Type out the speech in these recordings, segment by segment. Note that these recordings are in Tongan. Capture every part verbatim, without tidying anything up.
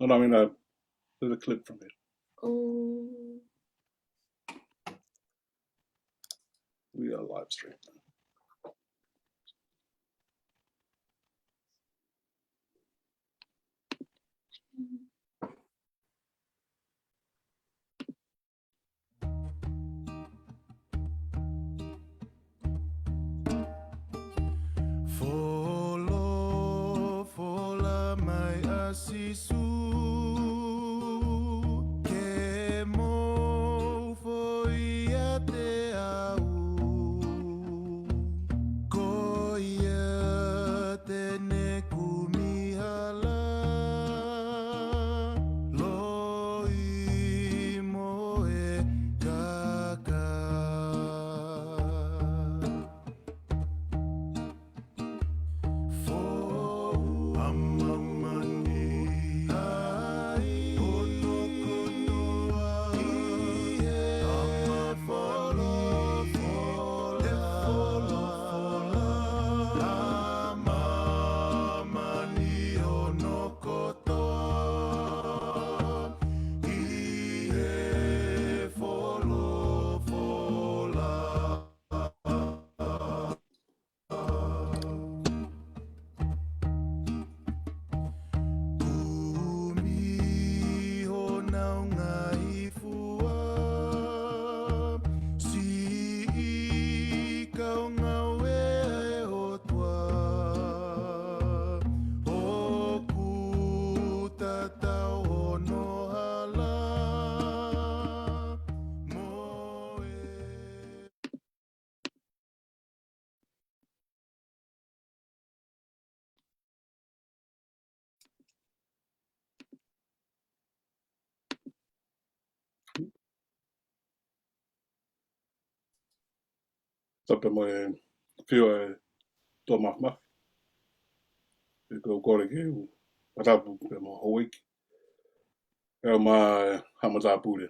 No, no, I mean, uh, there's a clip from it. Oh. We are live streaming. Folofola mai ʻa Sīsū, ke mou foʻi ʻiate au, ko ia te ne kumi hala, loi mo e kakai. Fou ʻa māmani, ʻa ia kotoa, ʻi he folofola, folofola ʻa māmani, hono kotoa ʻi he folofola. Kumi honau ngaahi fua, siʻi kau ngāue ʻa e ʻOtua, ʻoku tatau hono hala mo e Tapu mo e fiu e tō maf maf. ʻOku ou kole ke u fakatapu pē mo houʻeiki, ʻa e ma ha matāpule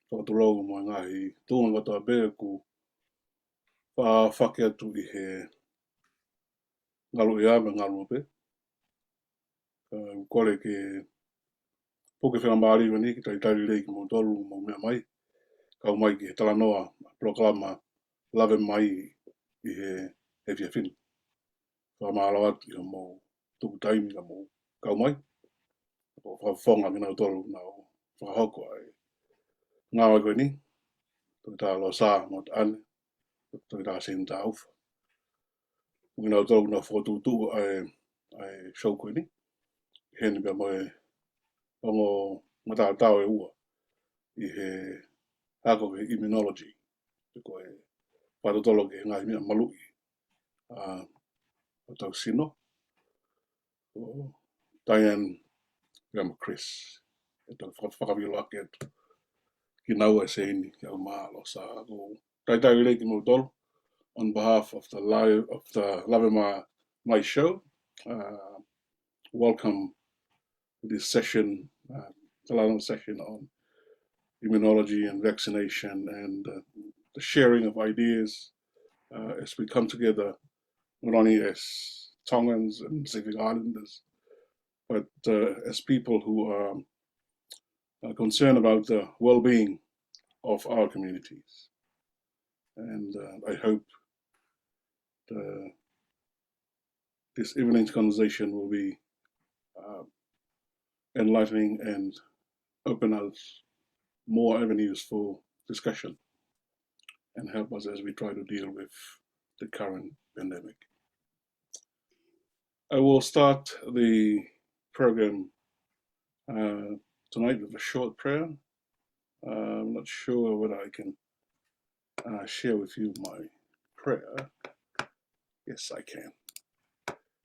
fakatulou mo e ngaahi tuʻunga kotoa pē ʻoku faʻa fake atu ʻi he ngalu ia mo e ngalu pē. ʻOku ou kole ke puke faingamālie ko eni ke talitali lelei kimoutolu mou meʻa mai, kau mai ki he talanoa, polokalama Lave Mai ʻi he efiafi ni. Fakamālō atu ʻi hoʻomou tuku taimi ka mou kau mai ʻo fakafofonga kinautolu naʻa nau fakahoko ʻa e ngāue ko eni, Toketā Losa Motuʻane, Toketā Seinitā Ufa. Mo kinautolu naʻa nau fokotuʻutuʻu ʻa e, ʻa e show ko eni, heni pea mo e ongo mataotao ʻe ua ʻi he ako ki he immunology, ko e fakatotolo ki he ngaahi meʻa maluʻi ʻa hotau sino, ʻo Diane pea mo Chris. ʻE tau faka-, fakafeʻiloaki atu kinaua ʻe Seini pea mo Losa. ʻOku ou talitali lelei kimoutolu on behalf of the live, of the Lave Mai, Mai show. Uh, welcome to this session, uh, the final session on immunology and vaccination and, uh, the sharing of ideas, uh, as we come together, not only as Tongans and Pacific Islanders, but, uh, as people who are, uh, concerned about the well-being of our communities. And, uh, I hope the, this evening's conversation will be, uh, enlightening and open us more avenues for discussion and help us as we try to deal with the current pandemic. I will start the program, uh, tonight with a short prayer. Uh, I'm not sure whether I can, uh, share with you my prayer. Yes, I can.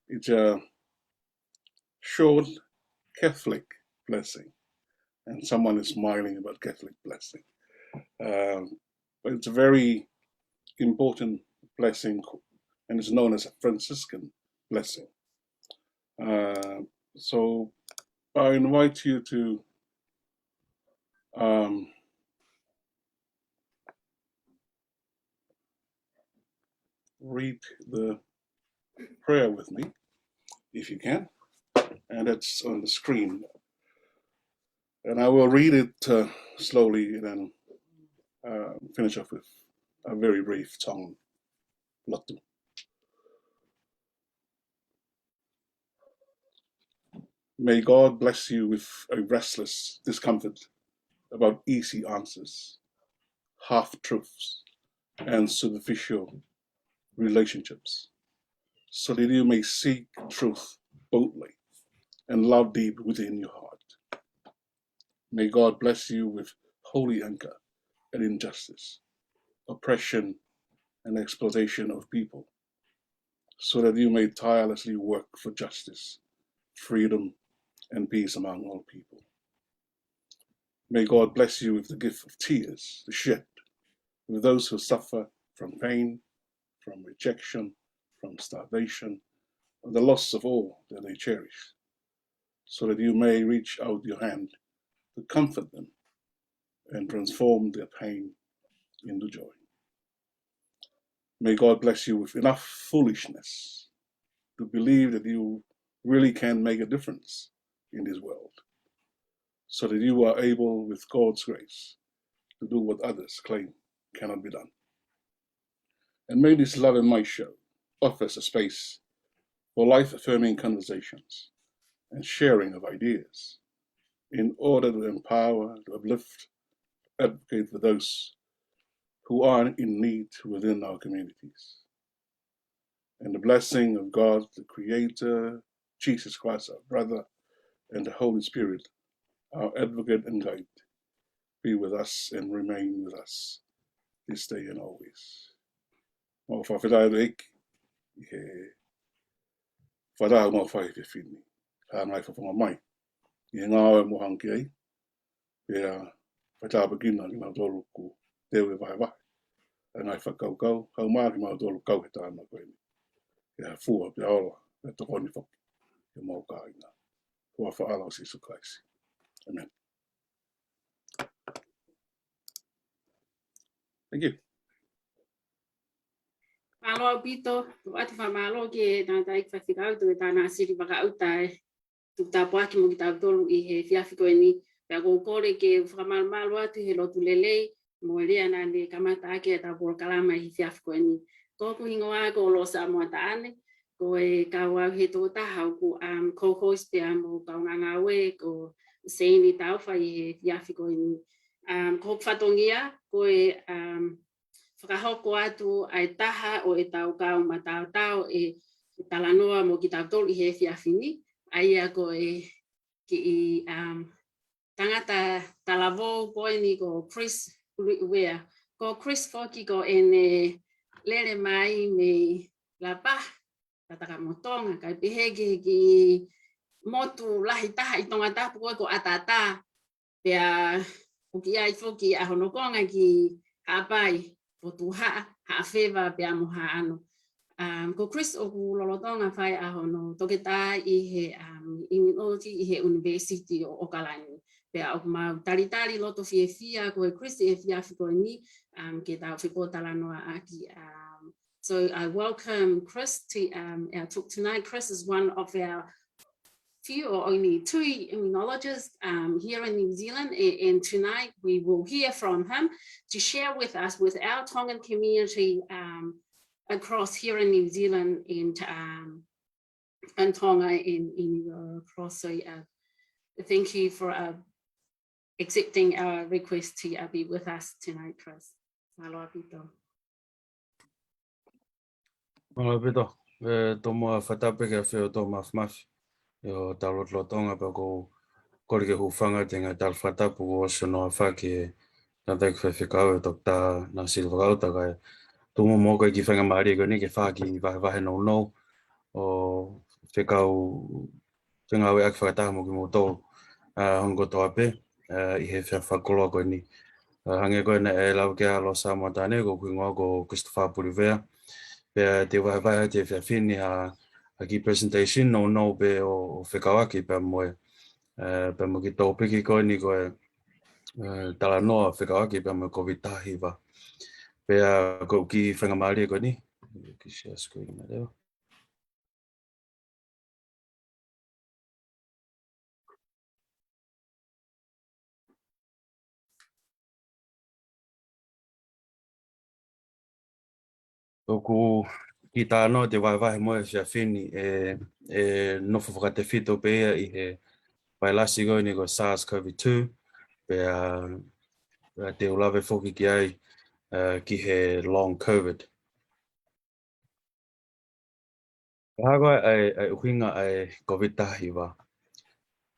It's a short Catholic blessing. And someone is smiling about Catholic blessing. Um, but it's a very important blessing, and it's known as a Franciscan blessing. Uh, so I invite you to, um, read the prayer with me, if you can. and it's on the screen. And I will read it uh, slowly and then uh, finish off with a very brief Tongan lotu. May God bless you with a restless discomfort about easy answers, half truths, and superficial relationships, so that you may seek truth boldly and love deep within your heart. May God bless you with holy anger at injustice, oppression, and exploitation of people, so that you may tirelessly work for justice, freedom, and peace among all people. May God bless you with the gift of tears to shed with those who suffer from pain, from rejection, from starvation, and the loss of all that they cherish, so that you may reach out your hand to comfort them and transform their pain into joy. May God bless you with enough foolishness to believe that you really can make a difference in this world, so that you are able, with God's grace, to do what others claim cannot be done. And may this Love and Might show offers a space for life-affirming conversations and sharing of ideas in order to empower, to uplift, advocate for those who are in need within our communities. And the blessing of God, the Creator, Jesus Christ, our brother, and the Holy Spirit, our advocate and guide, be with us and remain with us this day and always. Mau fakafetaʻi atu ʻEiki, ʻi he fakataha mau fai he efiafi ni. Ka ngai fafonga mai ʻi he ngāue mo hangē ai, pea fai tāpuekina kinautolu ʻoku teu e vahevahe ʻa e ngaahi fakakaukau, kau mai kimautolu kau he talanoa ko eni. Ke hafua pea ola, pea tokoni foki ke mau kāinga. Huafa ʻo Sīsū Kalaisi. Amen. Thank you. Mālō ʻaupito, ʻoatu fakamālō ki he tangataʻeiki faifekau, Toketā Nāsili Vakaʻuta, ʻi he tuku tāpuaki mo kitautolu ʻi he efiafi ko eni. Pea ʻoku ou kole ke u fakamalumalu atu he lotu lelei mo e lea naʻa ne kamata ʻaki ʻetau polokalama ʻi he efiafi ko eni. Ko hoku hingoa ko Losa Moataʻane, ko e kau au he tokotaha ʻoku, um, co-host pea mo e kaungāngāue ko Seini Taufa ʻi he efiafi ko eni. Um, ko hoku fatongia, ko e, um, fakahoko atu ʻa e taha ʻo ʻetau kau mataotao ʻe talanoa mo kitautolu ʻi he efiafi ni, ʻa ia ko e kiʻi, um, tangata talavou ko eni ko Chris Uluʻi Uea. Ko Chris foki ko ʻene lele mai mei Lapaha, Takamotonga, kae pehē ki he kiʻi motu lahi taha ʻi Tongatapu ko ē ko ʻAtatā. Pea ʻoku ʻi ai foki ʻa hono konga ki Haʻapai, Fotu Haʻa, Haʻafeva, pea mo Haʻano. Um, ko Chris ʻoku lolotonga fai ʻa hono toketā ʻi he, um, immunology ʻi he University ʻo ʻOkalani. Pea ʻoku mau talitali loto fiefia koe Chris ʻi he efiafi ko eni, um, ke tau fepōtalanoaʻaki, um, so I welcome Chris to, um, our talk tonight. Chris is one of our few or only two immunologists, um, here in New Zealand, a-, and tonight we will hear from him to share with us, with our Tongan community, um, across here in New Zealand and, um, and Tonga and anywhere across. So, uh, thank you for, uh, accepting our request to, uh, be with us tonight, Chris. Mālō ʻaupito. Mālō ʻaupito. ʻE, tomuʻa fakatapu ki he ʻAfio Toʻomafimafi ʻi hotau lotolotonga, pea ʻoku ou kole ke u hūfanga atu he ngaahi tala fakatapu kuo ʻosi hono ʻoatu ʻe he tangataʻeiki faifekau, ʻe Toketā Nāsili Vakaʻuta, kae tuku muʻa mo au ke u kiʻi faingamālie ko eni ke fai ha kiʻi vahevahe nounou ʻo fekau fengāueʻaki fakataha mo kimoutolu, ʻa, hono kotoa pē, ʻa, ʻi he efiafi fakakoloa ko eni. ʻA, hangē ko ē naʻe lave ki ai ʻa Losa Moataʻane, ko hoku hingoa ko Christopher Pulivea. Pea te u vahevahe atu he efiafi ni ha, ha kiʻi presentation nounou pē ʻo, ʻo fekauʻaki pea mo e, ʻa, pea mo e kiʻi tōpiki ko eni ko e, ʻa, talanoa fekauʻaki pea mo e Covid taha hiva. Pea ko e kiʻi faingamālie ko eni. Kiʻi share screen ʻa leva. ʻOku kiʻi talanoa te vahevahe mo e siafini ʻe, ʻe nofo fakatefito pē ia ʻi he vailasi ko eni ko e SARS-CoV two, pea, pea te u lave foki ki ai, ʻa, ki he long COVID. Ka hoko ai ʻa e, ʻa e ʻuhinga ʻa e COVID taha hiva.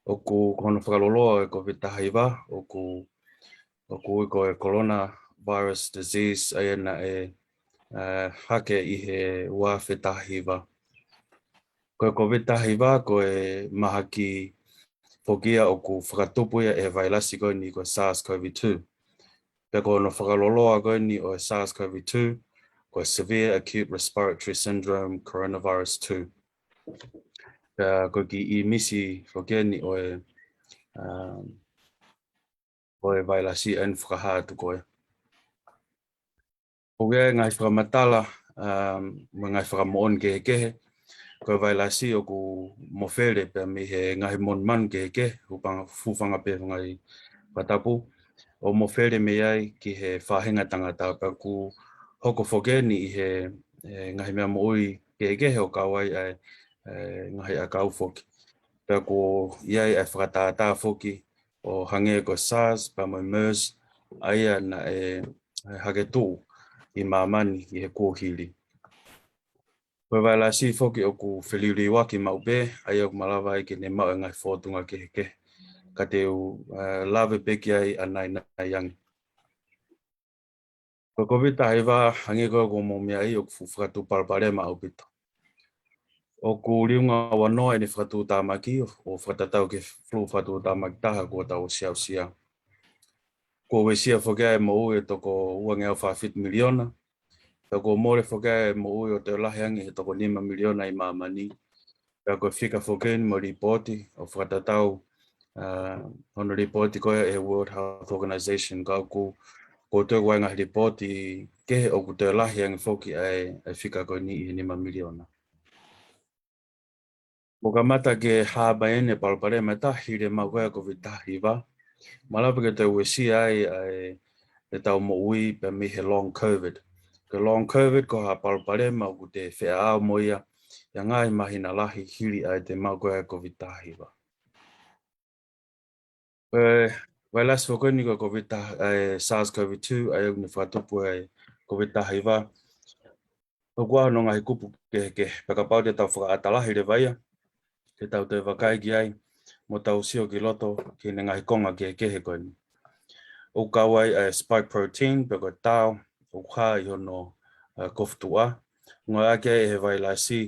ʻOku, ko hono fakaloloa ʻo e COVID taha hiva, ʻoku, ʻoku ui ko e coronavirus disease, ʻa ia naʻe, ʻa, hake ʻi he ua afe taha hiva. Ko e COVID taha hiva, ko e mahaki foki ia ʻoku fakatupu ia ʻe he vailasi ko eni ko e SARS-CoV two. Pea ko hono fakaloloa ko eni ʻo e SARS-CoV two, ko e Severe Acute Respiratory Syndrome Coronavirus two. Pea ko e kiʻi ʻīmisi foki eni ʻo e, um, ʻo e vailasi ʻeni fakahā atu ko ē. ʻOku ʻi ai e ngaahi fakamatala, um, mo e ngaahi fakamoʻoni kehekehe. Ko e vailasi ʻoku mofele pea mei he ngaahi monumanu kehekehe, hūfanga, hūfanga pē he ngaahi fakatapu. ʻO mofele mei ai ki he faʻahinga tangata pea ʻoku hoko foki eni ʻi he, e, ngaahi meʻa moʻui kehekehe ʻo kau ai ʻa e, e, ngaahi ʻakau foki. Pea ʻoku ʻi ai ʻa e fakatātā foki ʻo hangē ko e SARS pea mo e MERS, ʻa ia naʻe, e, hake tuʻu ʻi māmani ʻi he kuohili. Ko e vailasi foki ʻoku feliliuaki maʻu pē, ʻa ia ʻoku malava ai ke ne maʻu e ngaahi fōtunga kehekehe. Ka te u, e, lave pē ki ai ʻanainai ange. Ko e COVID taha hiva, hangē ko ʻeku meʻa ʻi ai, ʻoku fuʻu fakatuʻu palopalema ʻaupito. ʻOku liunga ua noa ʻene fakatuʻutāmaki ʻo, ʻo fakatatau ki he flu fakatuʻutāmaki taha kuo tau ʻosi aʻusia. Kuo uesia foki ʻa e moʻui ʻe toko ua ngeau fā fitu miliona. Pea kuo mole foki ʻa e moʻui ʻo toe lahi ange he toko nima miliona ʻi māmani. Pea ko e fika foki eni mo e lipooti ʻo fakatatau, ʻa, hono lipooti ko ē ʻe he World Health Organization, ka ʻoku, ʻoku toe ʻi ai e ngaahi lipooti kehe ʻoku toe lahi ange foki ʻa e, ʻa e fika ko eni ʻi he nima miliona. ʻO kamata ke hā mai ʻene palopalema ʻe taha hili e maʻu ko ē ʻa e COVID taha hiva, malava ke toe uesia ai ʻa e, ʻetau moʻui pea mei he long COVID. Ko e long COVID ko ha palopalema ʻoku te feʻao mo ia ʻi ha ngaahi māhina lahi hili ʻa e te maʻu ko ē ʻa e COVID taha hiva. Ko e vailasi foki eni ko e COVID taha, e, SARS-CoV two, ʻa ia ʻoku ne fakatupu ʻa e COVID taha hiva. ʻOku ʻi ai hono ngaahi kupu kehekehe, pea kapau te tau fakaʻata lahi leva ia, te tau toe vakai ki ai, mo tau sio ki loto ki heʻene ngaahi konga kehekehe ko eni. ʻOku kau ai ʻa e spike protein, pe ko e tau, ʻoku hā ʻi hono, e, kofutuʻa. Ngāueʻaki ai ʻe he vailasi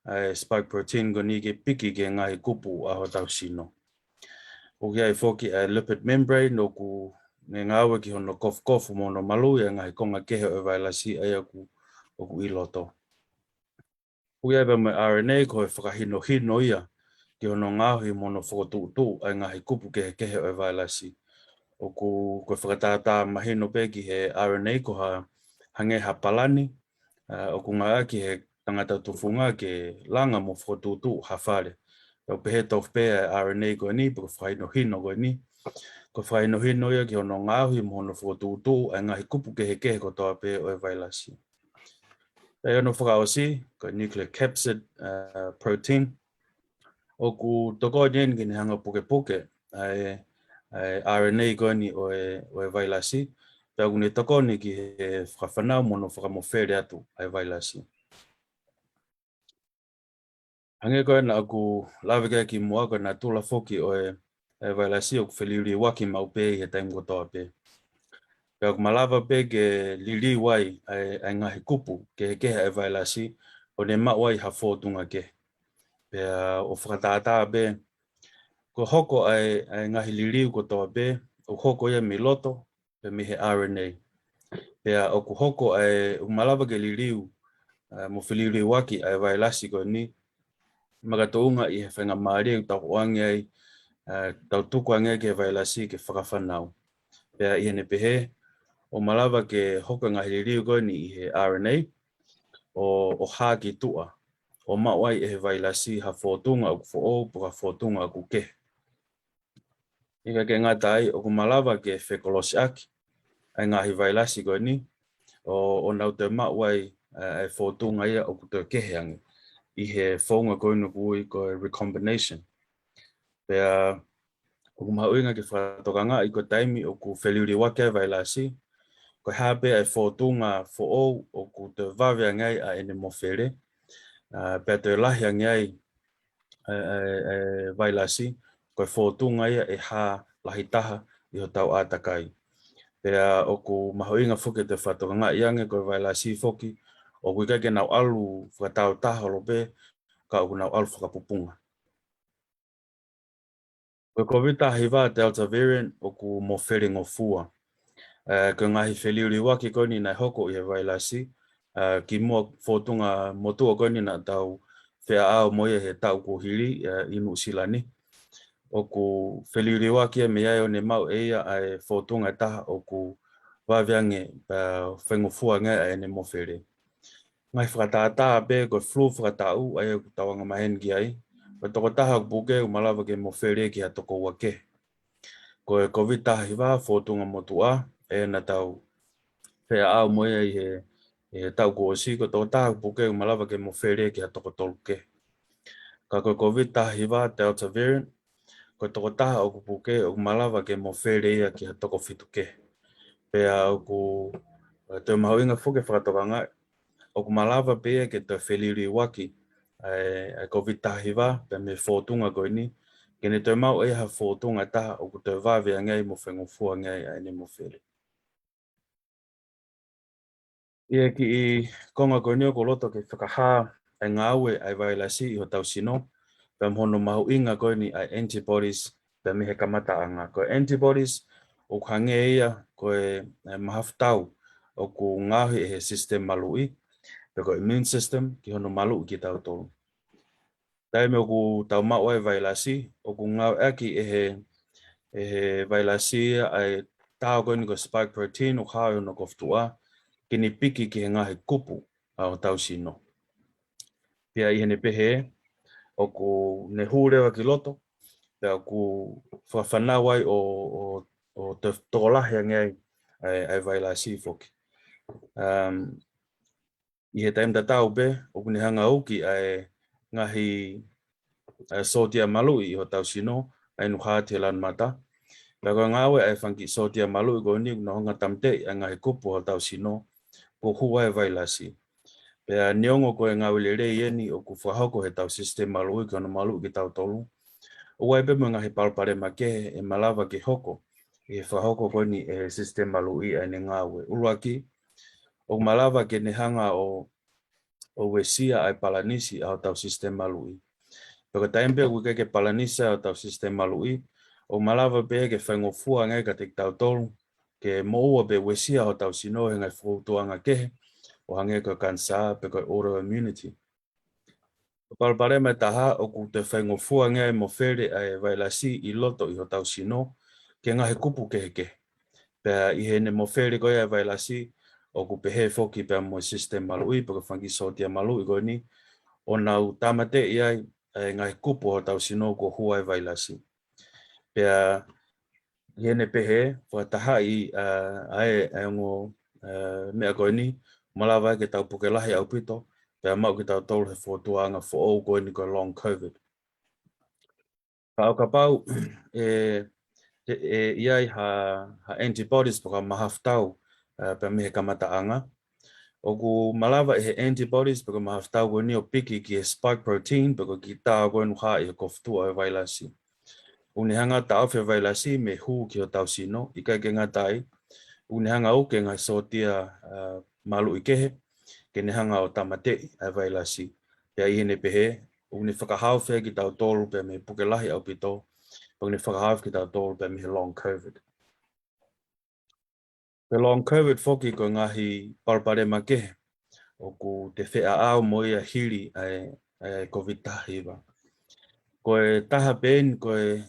ʻa e spike protein ko eni ke piki ki he ngaahi kupu ʻa hotau sino. ʻOku ʻi ai foki ʻa e lipid membrane ʻoku ne ngāue ki hono kofukofu mo hono maluʻi ʻa e ngaahi konga kehe ʻo e vailasi ʻa ia ʻoku, ʻoku ʻi loto. ʻOku ʻi ai pē mo e RNA ko e fakahinohino ia ki hono ngaohi mo hono fokotuʻutuʻu ʻa e ngaahi kupu kehekehe ʻo e vailasi. ʻOku, ko e fakatātā mahino pē ki he RNA ko ha, hangē ha palani, ʻa, ʻoku ngāueʻaki ʻe he tangata tufunga ke langa mo fokotuʻutuʻu ha fale. Pea ʻoku pehē tofu pē ʻa e RNA ko eni, pe ko e fakahinohino ko eni. Ko e fakahinohino ia ki hono ngaohi mo hono fokotuʻutuʻu ʻa e ngaahi kupu kehekehe kotoa pē ʻo e vailasi. Pea ʻi hono fakaʻosi, ko e nucleocapsid, ʻa, protein. ʻOku tokoni eni ke ne hanga ʻo pukepuke ʻa e, ʻa e RNA ko eni ʻo e, ʻo e vailasi, pea ʻoku ne tokoni ki he fakafanau mo hono fakamofele atu ʻa e vailasi. Hangē ko ē naʻa ku lave ki ai kimuʻa, ko e natula foki ʻo e, e vailasi ʻoku feliliuaki maʻu pē ʻi he taimi kotoa pē. Pea ʻoku malava pē ke liliu ai ʻa e, ʻa e ngaahi kupu kehekehe ʻa e vailasi, ʻo ne maʻu ai ha fōtunga kehe. Pea ʻoku fakatātā pē, ko e hoko ʻa e, ʻa e ngaahi liliu kotoa pē, ʻoku hoko ia mei loto, pe mei he RNA. Pea ʻoku hoko ʻa e, ʻoku malava ke liliu, ʻa, mo feliliuaki ʻa e vailasi ko eni, makatuʻunga ʻi he faingamālie ʻoku tau ʻoange ai, ʻa, tau tuku ange ai ki he vailasi ke fakafanau. Pea ʻi heʻene pehē, ʻoku malava ke hoko e ngaahi liliu ko eni ʻi he RNA, ʻo, ʻo hā ki tuʻa, ʻo maʻu ai ʻe he vailasi ha fōtunga ʻoku foʻou, pe ko ha fōtunga ʻoku kehe. ʻIkai ke ngata ai, ʻoku malava ke fekolosiʻaki ʻa e ngaahi vailasi ko eni, ʻo, ʻo nau toe maʻu ai, ʻa e fōtunga ia ʻoku toe kehe ange ʻi he founga ko eni ʻoku ui ko e recombination. Pea ʻoku mahuʻinga ke fakatokangaʻi ko e taimi ʻoku feliliuaki ai e vailasi, ko e hā pē ʻa e fōtunga foʻou ʻoku toe vave ange ai ʻa ʻene mofele, ʻa, pea toe lahi ange ai ʻa e, ʻa e, ʻa e vailasi, ko e fōtunga ia ʻe hā lahi taha ʻi hotau ʻātakai. Pea ʻoku mahuʻinga foki ke fakatokangaʻi ange ko e vailasi foki, ʻoku ʻikai ke nau ʻalu fakatāutaha holo pē, ka ʻoku nau ʻalu fakapupunga. Ko e Covid taha hiva Delta variant ʻoku mofele ngofua. ʻA, ko e ngaahi feliliuaki ko eni naʻe hoko ʻi he vailasi, ʻa, kimuʻa fōtunga motuʻa ko eni naʻa tau feʻao mo ia he taʻu kuo hili, ʻa, ʻi Nuʻusila ni. ʻOku feliliuaki ia mei ai ʻo ne maʻu ʻe ia ʻa e fōtunga ʻe taha ʻoku vave ange, ʻa, faingofua ange ʻa ʻene mofele. Ngaahi fakatātā pē ko e flu fakataʻu, ʻa ia ʻoku tau angamaheni ki ai. Ko e tokotaha ʻoku puke ʻoku malava ke mofele ki ha toko ua kehe. Ko e Covid taha hiva fōtunga motuʻa, ʻa ia naʻa tau feʻao mo ia ʻi he, ʻi he taʻu kuo ʻosi, ko e tokotaha ʻoku puke ʻoku malava ke mofele ki ha toko tolu kehe. Ka ko e Covid taha hiva Delta variant, ko e tokotaha ʻoku puke ʻoku malava ke mofele ia ki ha toko fitu kehe. Pea ʻoku, ʻa, toe mahuʻinga foki ke fakatokangaʻi, ʻoku malava pē ia ke toe feliliuaki ʻa e, ʻa e Covid taha hiva, pea mei he fōtunga ko eni, ke ne toe maʻu ʻe ia ha fōtunga ʻe taha ʻoku toe vave ange ai mo faingofua ange ai ʻa ʻene mofele. ʻI he kiʻi konga ko eni ʻoku ou loto ke fakahā ʻa e ngāue ʻa e vailasi ʻi hotau sino, pea mo hono mahuʻinga ko eni ʻa e antibodies, pea mei he kamataʻanga. Ko e antibodies, ʻoku hangē ia ko e, ʻa e mahafu tau ʻoku ngaohi ʻe he sisitemi maluʻi, pe ko e immune system, ki hono maluʻi kitautolu. Taimi ʻoku tau maʻu ai e vailasi, ʻoku ngāueʻaki ʻe he, ʻe he vailasi ia ʻa e tau ko eni ko e spike protein ʻoku hā ʻi hono kofutuʻa, ke ne piki ki he ngaahi kupu ʻa hotau sino. Pea ʻi heʻene pehē, ʻoku ne hū leva ki loto, pea ʻoku fakafanau ai ʻo, ʻo, ʻo to-, tokolahi ange ai ʻa e, ʻa e vailasi foki. Um, ʻI he taimi tatau pē, ʻoku ne hanga ʻo uki ʻa e ngaahi, ʻa e sōtia maluʻi ʻi hotau sino, ʻa inu hā ʻi he lanu mata. Pea ko e ngāue ʻa e fanga kiʻi sōtia maluʻi ko eni ʻoku nau hanga ʻo tāmateʻi ʻa e ngaahi kupu ʻo hotau sino, kuo hū ai e vailasi. Pea neongo ko e ngāue lelei eni ʻoku fakahoko ʻe heʻetau sisitemi maluʻi ki hono maluʻi kitautolu, ʻoku ʻi ai pē mo e ngaahi palopalema kehe ʻe malava ke hoko ʻi he fakahoko ko eni ʻe he sisitemi maluʻi ʻa ʻene ngāue. ʻUluaki, ʻoku malava ke ne hanga ʻo, ʻo uesia ʻa e palanisi ʻa hotau sisitemi maluʻi. Pea ko e taimi pē ʻoku ʻikai ke palanisi ai hotau sisitemi maluʻi, ʻoku malava pē ke faingofua ange ai kiate kitautolu ke moʻua pe uesia hotau sino he ngaahi fōtunga kehe, ʻo hangē ko e kanisā pe ko e autoimmunity. Ko e palopalema ʻe taha, ʻoku toe faingofua ange ai e mofele ʻa e vailasi ʻi loto ʻi hotau sino ki he ngaahi kupu kehekehe. Pea ʻi heʻene mofele ko ia e vailasi, ʻoku pehē foki pea mo e sisitemi maluʻi, pe ko e fanga kiʻi sōtia maluʻi ko eni, ʻo nau tāmateʻi ai ʻa e ngaahi kupu ʻo hotau sino kuo hū ai e vailasi. Pea ʻi heʻene pehē, fakatahaʻi, ʻa, ʻa e, ʻa e ongo, ʻa, meʻa ko eni, malava ai ke tau puke lahi ʻaupito, pea maʻu kitautolu he fōtunga foʻou ko eni ko e long covid. Ka ʻo kapau, ʻe, ʻe, ʻe ʻi ai ha, ha antibodies pe ko ha mahafu tau, ʻa, pea mei he kamataʻanga, ʻoku malava ʻe he antibodies pe ko e mahafu tau ko eni ʻo piki ki he spike protein pe ko e kiʻi tau ko ē ʻoku hā ʻi he kofutuʻa ʻo e vailasi. ʻOku ne hanga ʻo taʻofi e vailasi mei he hū ki hotau sino, ʻikai ke ngata ai, ʻoku ne hanga ʻo uki e ngaahi sōtia, ʻa, maluʻi kehe, ke ne hanga ʻo tāmateʻi ʻa e vailasi. Pea ʻi heʻene pehē, ʻoku ne fakahaofi ai kitautolu pea mei he puke lahi ʻaupito, pea ʻoku ne fakahaofi kitautolu pea mei he long covid. Ko e long covid foki ko e ngaahi palopalema kehe ʻoku te feʻao mo ia hili ʻa e, ʻa e covid taha hiva. Ko e taha pē eni, ko e,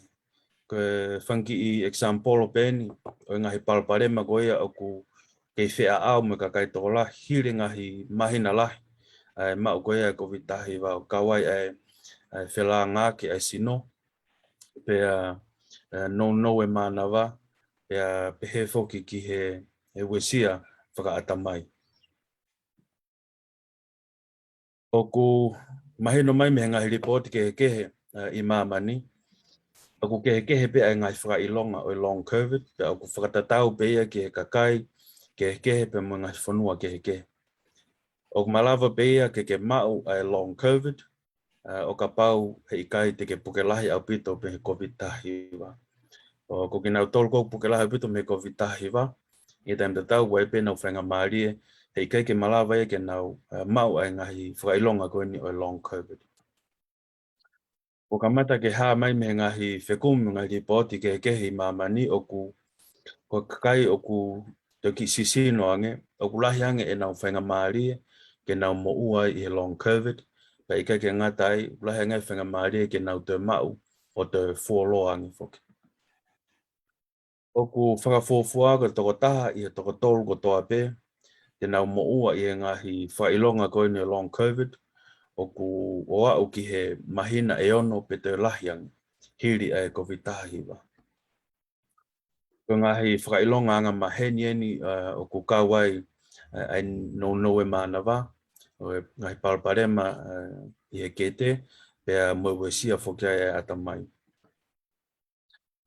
ko e fanga kiʻi example pē eni ʻo e ngaahi palopalema ko ia ʻoku kei feʻao mo e kakai tokolahi hili e ngaahi māhina lahi ʻa e maʻu ko ia e covid taha hiva, ʻo kau ai ʻa e, ʻa e felāngaaki ʻa e sino, pea, ʻa, nounou e mānava, pea pehē foki ki he, he uesia fakaʻatamai. ʻOku mahino mai mei he ngaahi lipooti kehekehe ʻi māmani, ʻoku kehekehe pē ʻa e ngaahi fakaʻilonga ʻo e long covid, pea ʻoku fakatatau pē ia ki he kakai kehekehe pea mo e ngaahi fonua kehekehe. ʻOku malava pē ia ke ke maʻu ʻa e long covid, ʻo kapau heʻikai te ke puke lahi ʻaupito mei he covid taha hiva. ʻO ko kinautolu ʻoku puke lahi ʻaupito mei he covid taha hiva, ʻi he taimi tatau ʻoku ʻi ai pē ʻenau faingamālie heʻikai ke malava ia ke nau maʻu ʻa e ngaahi fakaʻilonga ko eni ʻo e long covid. ʻOku kamata ke hā mai mei he ngaahi fekumi, ngaahi lipooti kehekehe ʻi māmani ʻoku, ko e kakai ʻoku toki sisino ange, ʻoku lahi ange ʻenau faingamālie ke nau moʻua ʻi he long covid, pea ʻikai ke ngata ai, ʻoku lahi ange faingamālie ke nau toe maʻu ʻo toe fuoloa ange foki. ʻOku fakafuofua ko e tokotaha ʻi he toko tolu kotoa pē te nau moʻua ʻi he ngaahi fakaʻilonga ko eni long covid, ʻoku ʻo aʻu ki he māhina ʻe ono pe toe lahi ange hili ʻa e covid taha hiva. Ko e ngaahi fakaʻilonga anga maheni eni ʻoku kau ai ʻa e nounou ʻa e mānava, ʻo e ngaahi palopalema ʻi he kete, pea mo e uesia foki ʻa e ʻatamai.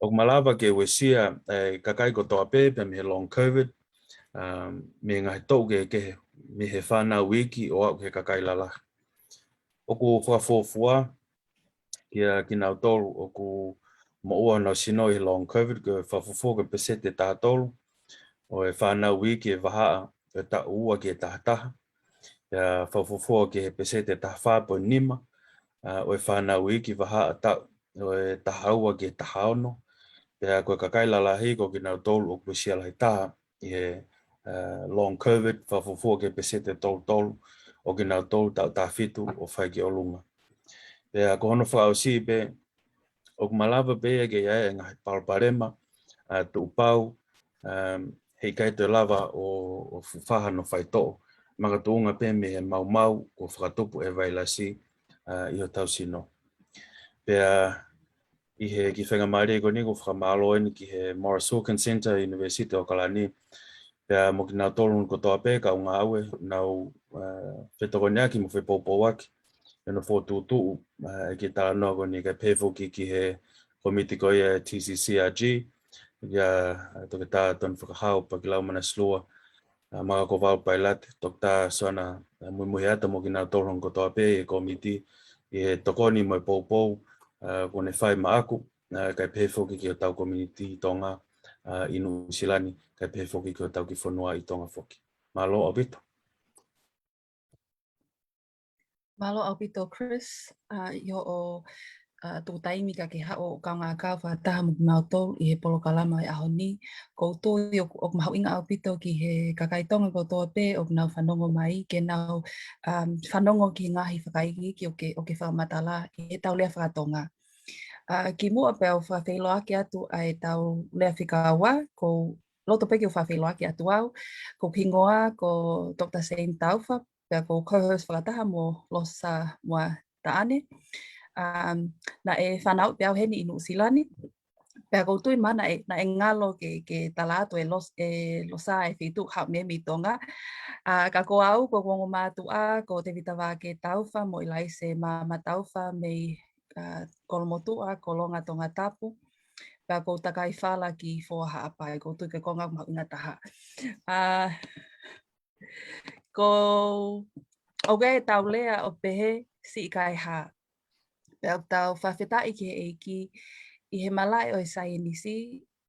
ʻOku malava ke uesia ʻa e kakai kotoa pē pea mei he long covid, mei he ngaahi toʻu kehekehe, mei he fānau iiki ʻo aʻu ki he kakai lalahi. ʻOku fakafuofua kia kinautolu ʻoku moʻua honau sino ʻi he long covid, ko e fakafuofua ko e peseti ʻe taha tolu ʻo e fānau iiki ʻi he vahaʻa ʻo e taʻu ua ki he taha taha. Pea fakafuofua ki he peseti ʻe taha fā poini nima ʻo e fānau iiki vahaʻa taʻu ʻo e taha ua ki he taha ono. Pea ko e kakai lalahi ko kinautolu ʻoku uesia lahi taha ʻi he long covid, fakafuofua ki he peseti ʻe tolu tolu ʻo kinautolu taʻu taha fitu ʻo fai ki ʻolunga. Pea ko hono fakaʻosi pē, ʻoku malava pē ia ke ʻi ai e ngaahi palopalema tuʻupau, heʻikai toe lava ʻo, ʻo fufaha hono faitoʻo, makatuʻunga pē mei he maumau kuo fakatupu ʻe he vailasi ʻi hotau sino. Pea ʻi he kiʻi faingamālie ko eni ʻoku fakamālō eni ki he Maurice Wilkins Centre, University ʻAokalani, pea mo kinautolu kotoa pē kau ngāue ʻoku nau fetokoniʻaki mo fepoupouaki ʻi hono fokotuʻutuʻu ʻa e kiʻi talanoa ko eni, kae pehē foki ki he kōmiti ko ia ʻa e T C C R G, ʻia Toketā Tony Fakahau, Pakilau Manasilua, Makakovau Pailate, Toketā Soana Muimuiheata mo kinautolu kotoa pē ʻi he kōmiti ʻi he tokoni mo e poupou kuo ne fai maʻaku, kae pehē foki ki hotau community ʻi Tonga ʻi Nuʻusila ni, kae pehē foki ki hotau kiʻi fonua ʻi Tonga foki. Mālō ʻaupito. Mālō ʻaupito Chris, ʻi hoʻo tuku taimi ka ke haʻu ʻo kaungā kau fakataha mo kimautolu ʻi he polokalama ʻo e ʻaho ni. ʻOku ou tui ʻoku, ʻoku mahuʻinga ʻaupito ki he kakai Tonga kotoa pē ʻoku nau fanongo mai ke nau fanongo ki he ngaahi fakaikiiki ʻoku ke, ʻoku ke fakamatala ʻi heʻetau lea fakatonga. Kimuʻa pea u fakafeʻiloaki atu ʻa ʻetau lea fika ua, ʻoku ou loto pē ke u fakafeʻiloaki atu au. Ko hoku hingoa ko Doctor Shane Taufa, pea ko e co-host fakataha mo Losa Mua Taʻane. Naʻe fanauʻi pē au heni ʻi Nuʻusila ni. Pea ʻoku ou tui mahalo naʻe, naʻe ngalo ke, ke tala atu ʻe Los-, ʻe Losa e feituʻu haʻu mei Tonga. Ka ko au, ko hoku ongo mātuʻa ko Tevita Vake Taufa mo ʻIlaise Mama Taufa mei Kolomotuʻa, Kolonga, Tongatapu. Pea ʻoku ou takai fala ki Fō Haʻapai, ʻoku ou tui ko e konga mahuʻinga taha. ʻA, ko, ʻoku ʻi ai ʻetau lea ʻoku pehē, siʻi kae hā. Pea ʻoku tau fakafetaʻi ki he ʻEiki, ʻi he malaʻe ʻo e saienisi,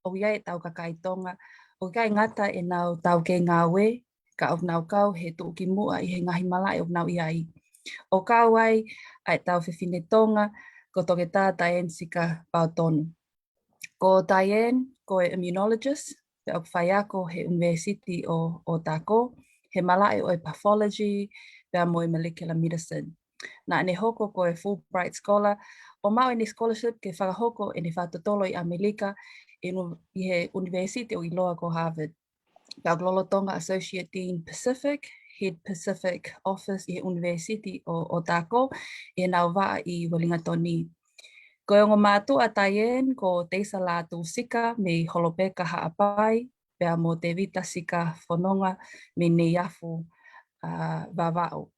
ʻoku ʻi ai ʻetau kakai Tonga, ʻoku ʻikai ngata ʻenau taukei ngāue, ka ʻoku nau kau he tuʻukimuʻa ʻi he ngaahi malaʻe ʻoku nau ʻi ai. ʻOku kau ai ʻa ʻetau fefine Tonga, ko Toketā Diane Sika Paotonu. Ko Diane, ko e immunologist, pea ʻoku faiako he ʻUnivēsiti ʻo, ʻo Otago, he malaʻe ʻo e pathology, pea mo e molecular medicine. Naʻa ne hoko ko e Fulbright Scholar, ʻo maʻu ʻene scholarship ke fakahoko ʻene fakatotolo ʻi ʻAmelika, ʻi he ʻUnivēsiti ʻoku ʻiloa ko Harvard. Pea ʻoku lolotonga Associate Dean Pacific, Head Pacific Office ʻi he ʻUnivēsiti ʻo, ʻo Otago, ʻi heʻenau vaʻa ʻi Uelingatoni. Ko e ongo mātuʻa ʻa Diane ko Teisa Lātū Sika mei Holopeka Haʻapai, pea mo Tevita Sika Fononga mei Neiafu, ʻa, Vavaʻu.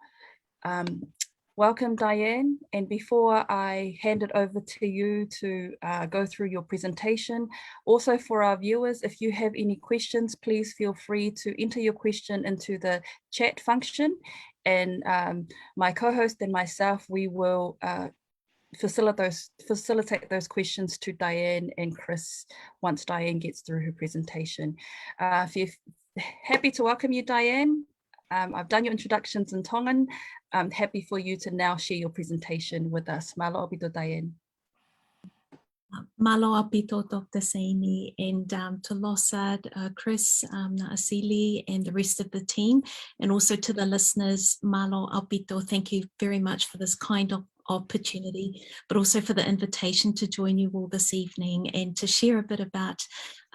Um, welcome, Diane. And before I hand it over to you to uh, go through your presentation, also for our viewers, if you have any questions, please feel free to enter your question into the chat function. And um, my co-host and myself, we will uh, facilitate those, facilitate those questions to Diane and Chris once Diane gets through her presentation. Uh, if you're happy to welcome you, Diane. Um, I've done your introductions in Tongan. I'm happy for you to now share your presentation with us. Mālō ʻaupito, Diane. Mālō ʻaupito, Doctor Saini, and um, to Losad, uh, Chris, um, Naʻasili, and the rest of the team, and also to the listeners, mālō ʻaupito, thank you very much for this kind of opportunity, but also for the invitation to join you all this evening and to share a bit about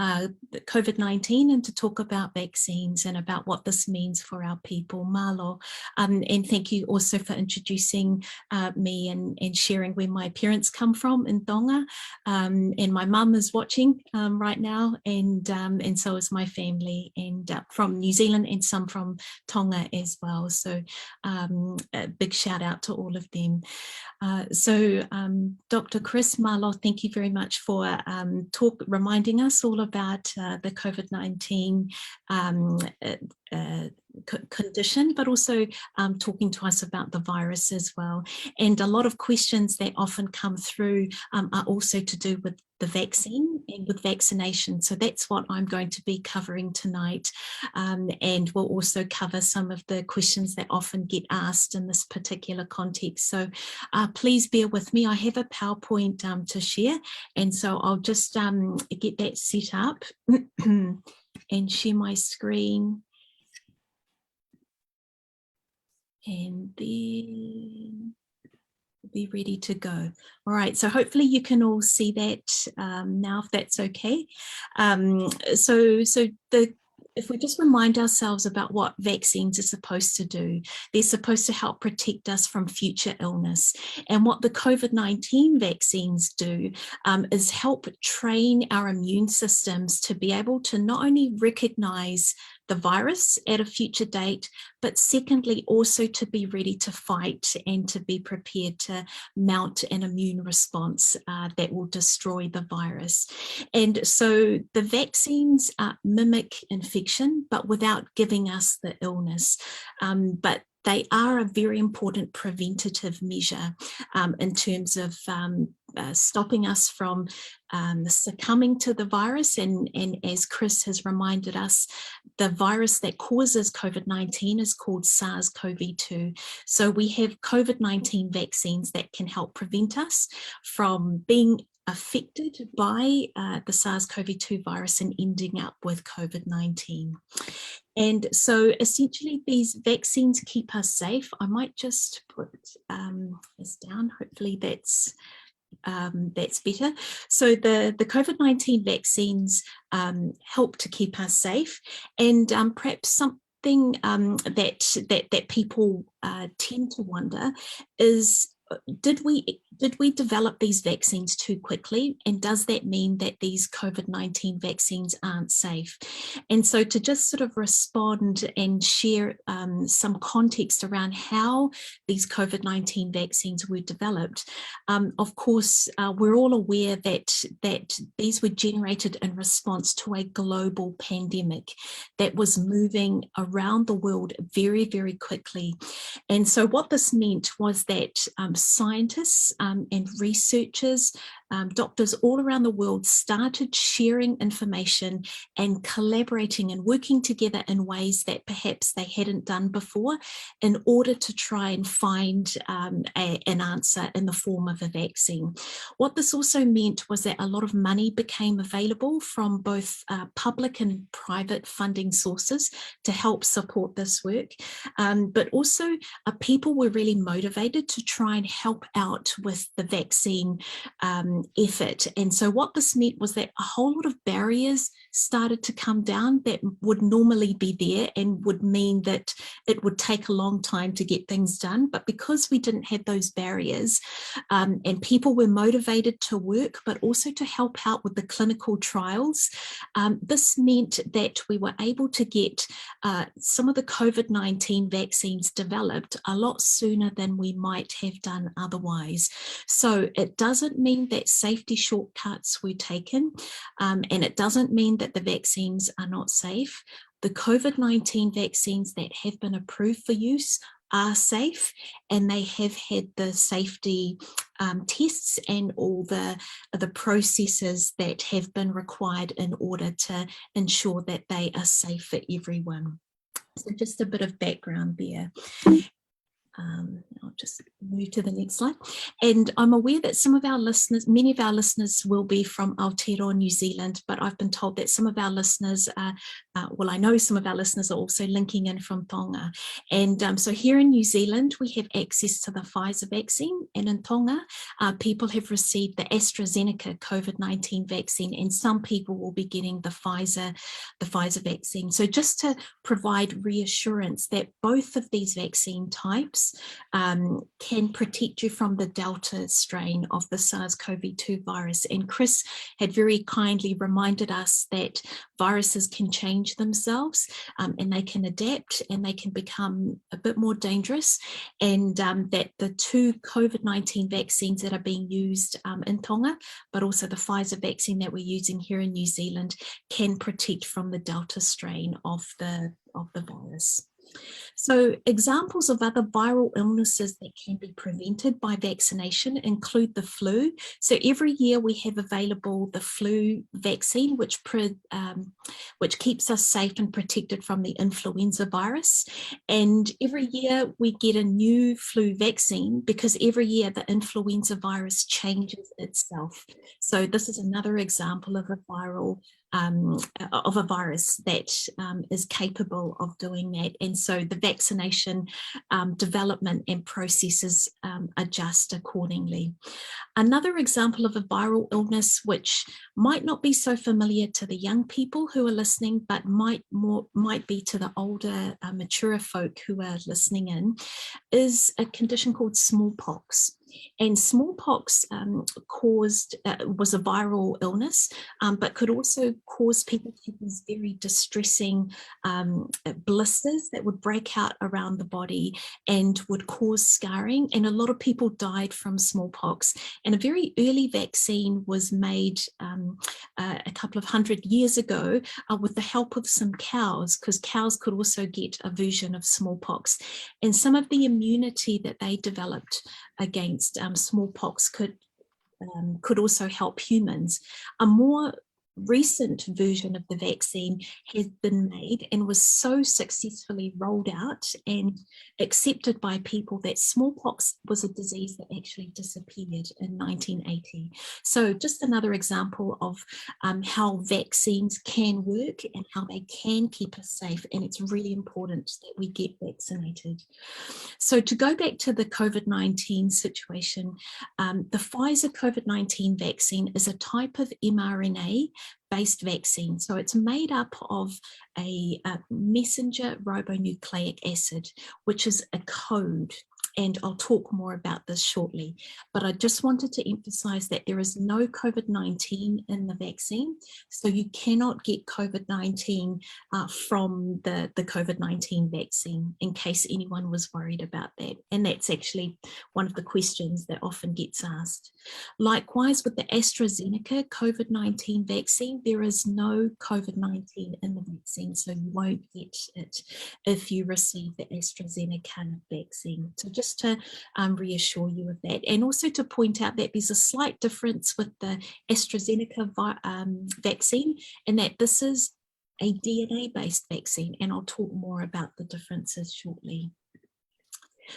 uh, COVID nineteen and to talk about vaccines and about what this means for our people. Mālō. Um, and thank you also for introducing uh, me and, and sharing where my parents come from in Tonga. Um, and my mum is watching um, right now, and, um, and so is my family, and uh, from New Zealand and some from Tonga as well. So um, a big shout out to all of them. Uh, so um, Doctor Chris, mālō, thank you very much for um, talk, reminding us all about uh, the COVID nineteen um, uh, uh, condition, but also um, talking to us about the virus as well. And a lot of questions that often come through um, are also to do with the vaccine and with vaccination. So that's what I'm going to be covering tonight. Um, and we'll also cover some of the questions that often get asked in this particular context. So uh, please bear with me. I have a PowerPoint um, to share, and so I'll just um, get that set up and share my screen. And then be ready to go. All right, so hopefully you can all see that um, now, if that's okay. Um, so, so the if we just remind ourselves about what vaccines are supposed to do, they're supposed to help protect us from future illness. And what the COVID nineteen vaccines do um, is help train our immune systems to be able to not only recognize the virus at a future date, but secondly, also to be ready to fight and to be prepared to mount an immune response uh, that will destroy the virus. And so the vaccines uh, mimic infection, but without giving us the illness. Um, but they are a very important preventative measure um, in terms of um, uh, stopping us from um, succumbing to the virus. And, and as Chris has reminded us, the virus that causes COVID nineteen is called SARS-CoV two. So we have COVID nineteen vaccines that can help prevent us from being affected by uh, the SARS-CoV two virus and ending up with COVID nineteen. And so essentially these vaccines keep us safe. I might just put um, this down. Hopefully that's um, that's better. So the, the COVID nineteen vaccines um, help to keep us safe, and um, perhaps something um, that, that, that people uh, tend to wonder is, uh, did we, did we develop these vaccines too quickly? And does that mean that these COVID nineteen vaccines aren't safe? And so to just sort of respond and share um, some context around how these COVID nineteen vaccines were developed, um, of course, uh, we're all aware that, that these were generated in response to a global pandemic that was moving around the world very, very quickly. And so what this meant was that um, scientists um, and researchers, um, doctors all around the world started sharing information and collaborating and working together in ways that perhaps they hadn't done before in order to try and find um, a, an answer in the form of a vaccine. What this also meant was that a lot of money became available from both uh, public and private funding sources to help support this work, um, but also uh, people were really motivated to try and help out with the vaccine um, effort. And so what this meant was that a whole lot of barriers started to come down that would normally be there and would mean that it would take a long time to get things done. But because we didn't have those barriers, um, and people were motivated to work, but also to help out with the clinical trials, um, this meant that we were able to get uh, some of the COVID nineteen vaccines developed a lot sooner than we might have done otherwise. So it doesn't mean that safety shortcuts were taken, um, and it doesn't mean that the vaccines are not safe. The COVID nineteen vaccines that have been approved for use are safe, and they have had the safety um, tests and all the, the processes that have been required in order to ensure that they are safe for everyone. So just a bit of background there. Um, I'll just move to the next slide. And I'm aware that some of our listeners, many of our listeners will be from Aotearoa, New Zealand, but I've been told that some of our listeners are, uh, well, I know some of our listeners are also linking in from Tonga. And um, so here in New Zealand, we have access to the Pfizer vaccine. And in Tonga, uh, people have received the AstraZeneca COVID nineteen vaccine, and some people will be getting the Pfizer, the Pfizer vaccine. So just to provide reassurance that both of these vaccine types um, can protect you from the Delta strain of the SARS-CoV two virus. And Chris had very kindly reminded us that viruses can change themselves um, and they can adapt and they can become a bit more dangerous, and um, that the two COVID nineteen vaccines that are being used um, in Tonga, but also the Pfizer vaccine that we're using here in New Zealand, can protect from the Delta strain of the, of the virus. So examples of other viral illnesses that can be prevented by vaccination include the flu. So every year we have available the flu vaccine, which, pre, um, which keeps us safe and protected from the influenza virus. And every year we get a new flu vaccine because every year the influenza virus changes itself. So this is another example of a viral um, of a virus that um, is capable of doing that. And so the vaccination um, development and processes um, adjust accordingly. Another example of a viral illness which might not be so familiar to the young people who are listening, but might more might be to the older, uh, mature folk who are listening in, is a condition called smallpox. And smallpox um, caused uh, was a viral illness, um, but could also cause people to have these very distressing um, uh, blisters that would break out around the body and would cause scarring. And a lot of people died from smallpox. And a very early vaccine was made um, uh, a couple of hundred years ago uh, with the help of some cows, because cows could also get a version of smallpox. And some of the immunity that they developed against um, smallpox could um, could also help humans. A more recent version of the vaccine has been made and was so successfully rolled out and accepted by people that smallpox was a disease that actually disappeared in nineteen eighty. So just another example of um, how vaccines can work and how they can keep us safe, and it's really important that we get vaccinated. So to go back to the COVID nineteen situation, um, the Pfizer COVID nineteen vaccine is a type of mRNA-based vaccine. So it's made up of a, a messenger ribonucleic acid, which is a code. And I'll talk more about this shortly. But I just wanted to emphasize that there is no COVID nineteen in the vaccine. So you cannot get COVID nineteen uh, from the, the COVID nineteen vaccine, in case anyone was worried about that. And that's actually one of the questions that often gets asked. Likewise, with the AstraZeneca COVID nineteen vaccine, there is no COVID nineteen in the vaccine, so you won't get it if you receive the AstraZeneca vaccine. So just to um, reassure you of that. And also to point out that there's a slight difference with the AstraZeneca um, vaccine, and that this is a D N A-based vaccine, and I'll talk more about the differences shortly.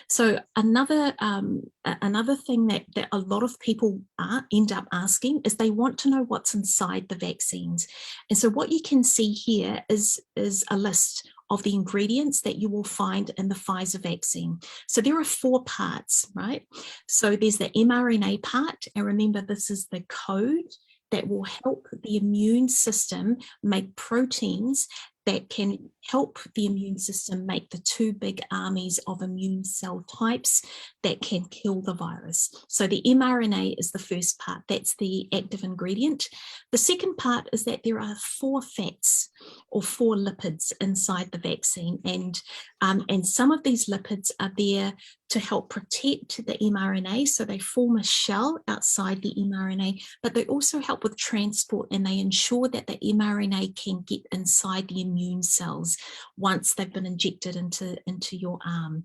So another um, another thing that, that a lot of people are, end up asking is they want to know what's inside the vaccines. And so what you can see here is, is a list of the ingredients that you will find in the Pfizer vaccine. So there are four parts, right? So there's the mRNA part, and remember, this is the code that will help the immune system make proteins that can help the immune system make the two big armies of immune cell types that can kill the virus. So the mRNA is the first part. That's the active ingredient. The second part is that there are four fats or four lipids inside the vaccine, and, um, and some of these lipids are there to help protect the mRNA. So they form a shell outside the mRNA, but they also help with transport, and they ensure that the mRNA can get inside the immune cells once they've been injected into, into your arm.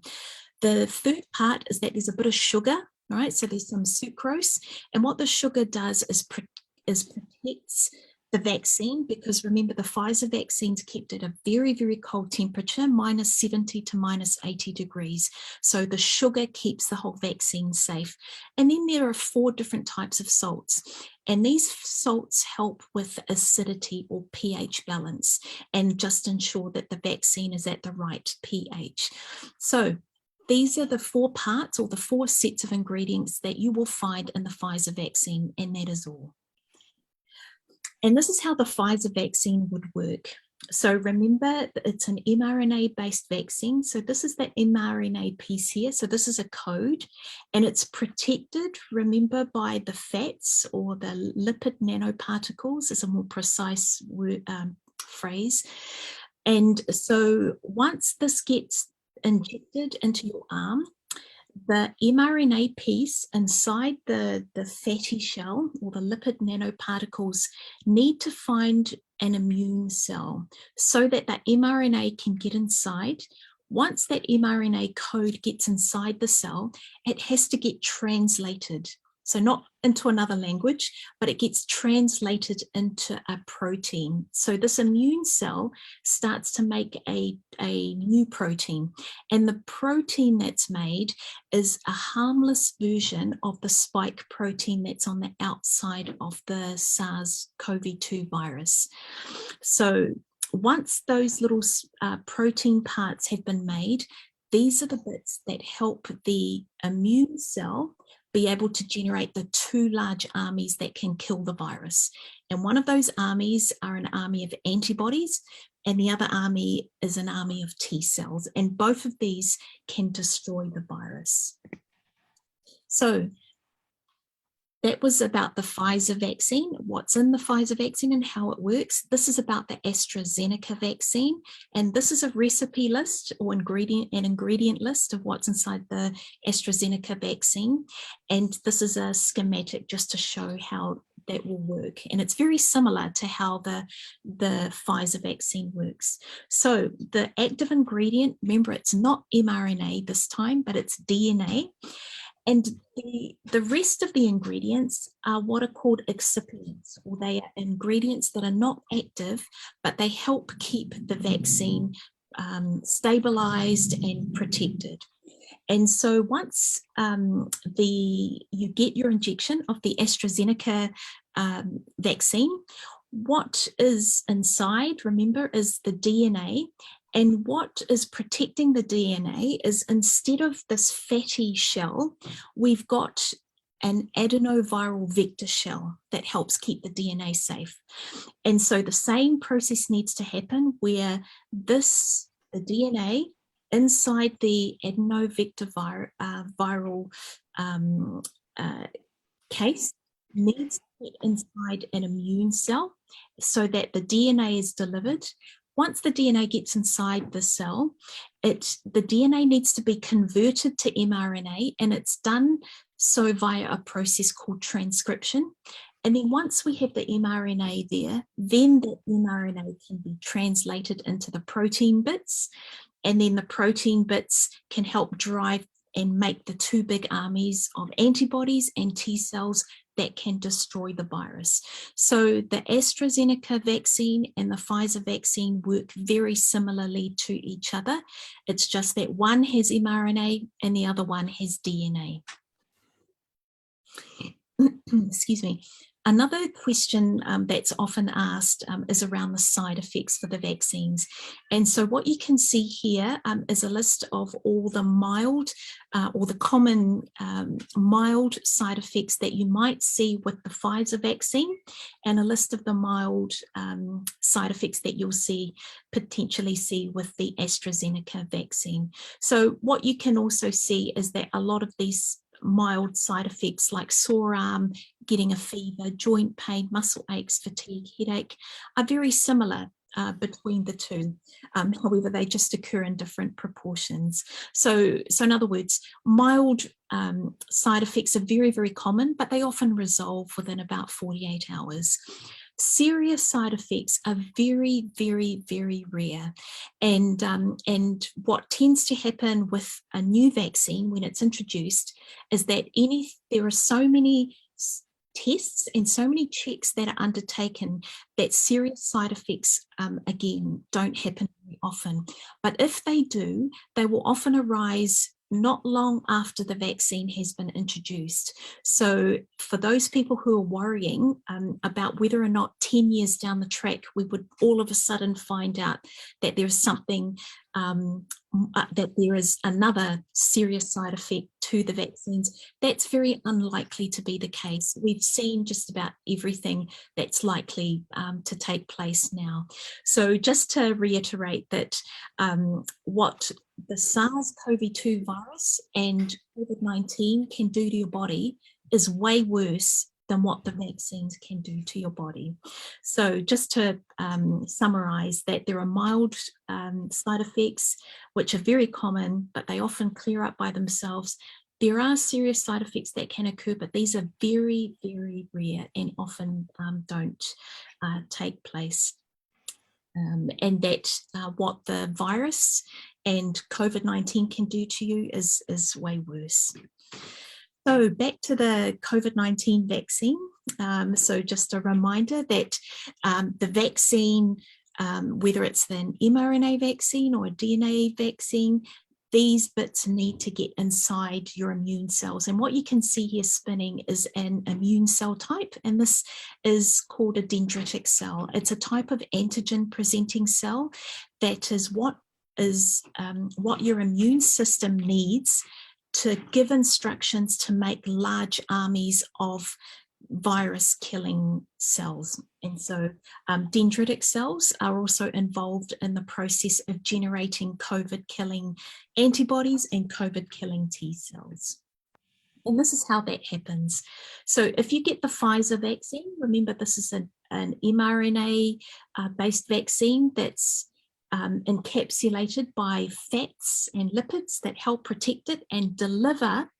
The third part is that there's a bit of sugar, right? So there's some sucrose, and what the sugar does is, is protects the vaccine, because remember, the Pfizer vaccine's kept at a very, very cold temperature, minus seventy to minus eighty degrees. So the sugar keeps the whole vaccine safe. And then there are four different types of salts. And these salts help with acidity or pH balance and just ensure that the vaccine is at the right pH. So these are the four parts or the four sets of ingredients that you will find in the Pfizer vaccine, and that is all. And this is how the Pfizer vaccine would work. So remember, it's an mRNA-based vaccine. So this is the mRNA piece here. So this is a code, and it's protected, remember, by the fats or the lipid nanoparticles, is a more precise word, um, phrase. And so once this gets injected into your arm, the mRNA piece inside the, the fatty shell or the lipid nanoparticles need to find an immune cell so that the mRNA can get inside. Once that mRNA code gets inside the cell, it has to get translated. So not into another language, but it gets translated into a protein. So this immune cell starts to make a, a new protein. And the protein that's made is a harmless version of the spike protein that's on the outside of the SARS-CoV two virus. So once those little, uh, protein parts have been made, these are the bits that help the immune cell be able to generate the two large armies that can kill the virus. And one of those armies are an army of antibodies, and the other army is an army of T cells. And both of these can destroy the virus. So that was about the Pfizer vaccine, what's in the Pfizer vaccine and how it works. This is about the AstraZeneca vaccine, and this is a recipe list or ingredient, an ingredient list of what's inside the AstraZeneca vaccine. And this is a schematic just to show how that will work. And it's very similar to how the, the Pfizer vaccine works. So the active ingredient, remember, it's not mRNA this time, but it's D N A. And the, the rest of the ingredients are what are called excipients, or they are ingredients that are not active, but they help keep the vaccine, um, stabilized and protected. And so once, um, the, you get your injection of the AstraZeneca, um, vaccine, what is inside, remember, is the D N A. And what is protecting the D N A is, instead of this fatty shell, we've got an adenoviral vector shell that helps keep the D N A safe. And so the same process needs to happen where this, the D N A inside the adenovector vir-, uh, viral, um, uh, case needs to get inside an immune cell so that the D N A is delivered. Once the D N A gets inside the cell, it, the D N A needs to be converted to mRNA, and it's done so via a process called transcription. And then once we have the mRNA there, then the mRNA can be translated into the protein bits, and then the protein bits can help drive and make the two big armies of antibodies and T cells that can destroy the virus. So the AstraZeneca vaccine and the Pfizer vaccine work very similarly to each other. It's just that one has mRNA and the other one has D N A. Excuse me. Another question, um, that's often asked, um, is around the side effects for the vaccines. And so what you can see here, um, is a list of all the mild, uh, or the common, um, mild side effects that you might see with the Pfizer vaccine, and a list of the mild, um, side effects that you'll see, potentially see with the AstraZeneca vaccine. So what you can also see is that a lot of these mild side effects like sore arm, getting a fever, joint pain, muscle aches, fatigue, headache are very similar, uh, between the two. Um, however, they just occur in different proportions. So, so in other words, mild, um, side effects are very, very common, but they often resolve within about forty-eight hours. Serious side effects are very, very, very rare. And, um, and what tends to happen with a new vaccine when it's introduced is that any, there are so many s-, tests and so many checks that are undertaken that serious side effects, um, again, don't happen very often. But if they do, they will often arise not long after the vaccine has been introduced. So for those people who are worrying, um, about whether or not ten years down the track we would all of a sudden find out that there's something, um, m-, uh, that there is another serious side effect to the vaccines, that's very unlikely to be the case. We've seen just about everything that's likely, um, to take place now. So just to reiterate that, um, what the SARS-CoV two virus and COVID nineteen can do to your body is way worse than what the vaccines can do to your body. So just to, um, summarize that, there are mild, um, side effects, which are very common, but they often clear up by themselves. There are serious side effects that can occur, but these are very, very rare and often, um, don't, uh, take place. Um, and that, uh, what the virus and COVID nineteen can do to you is, is way worse. So back to the COVID nineteen vaccine. Um, so just a reminder that, um, the vaccine, um, whether it's an mRNA vaccine or a D N A vaccine, these bits need to get inside your immune cells. And what you can see here spinning is an immune cell type, and this is called a dendritic cell. It's a type of antigen-presenting cell that is what is, um, what your immune system needs to give instructions to make large armies of virus-killing cells. And so, um, dendritic cells are also involved in the process of generating COVID-killing antibodies and COVID-killing T cells. And this is how that happens. So if you get the Pfizer vaccine, remember this is an, an mRNA, uh, based vaccine that's, um, encapsulated by fats and lipids that help protect it and deliver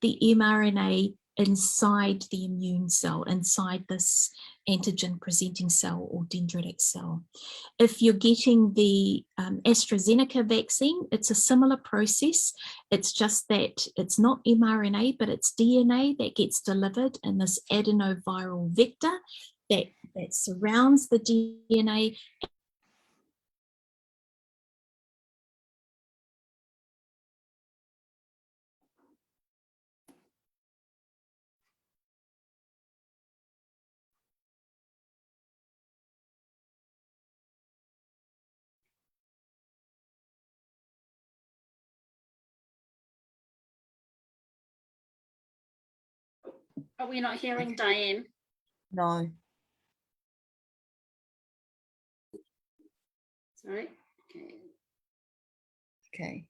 the mRNA inside the immune cell, inside this antigen-presenting cell or dendritic cell. If you're getting the, um, AstraZeneca vaccine, it's a similar process. It's just that it's not mRNA, but it's D N A that gets delivered in this adenoviral vector that, that surrounds the D N A. Are we not hearing Diane? No. Sorry. Okay. Okay.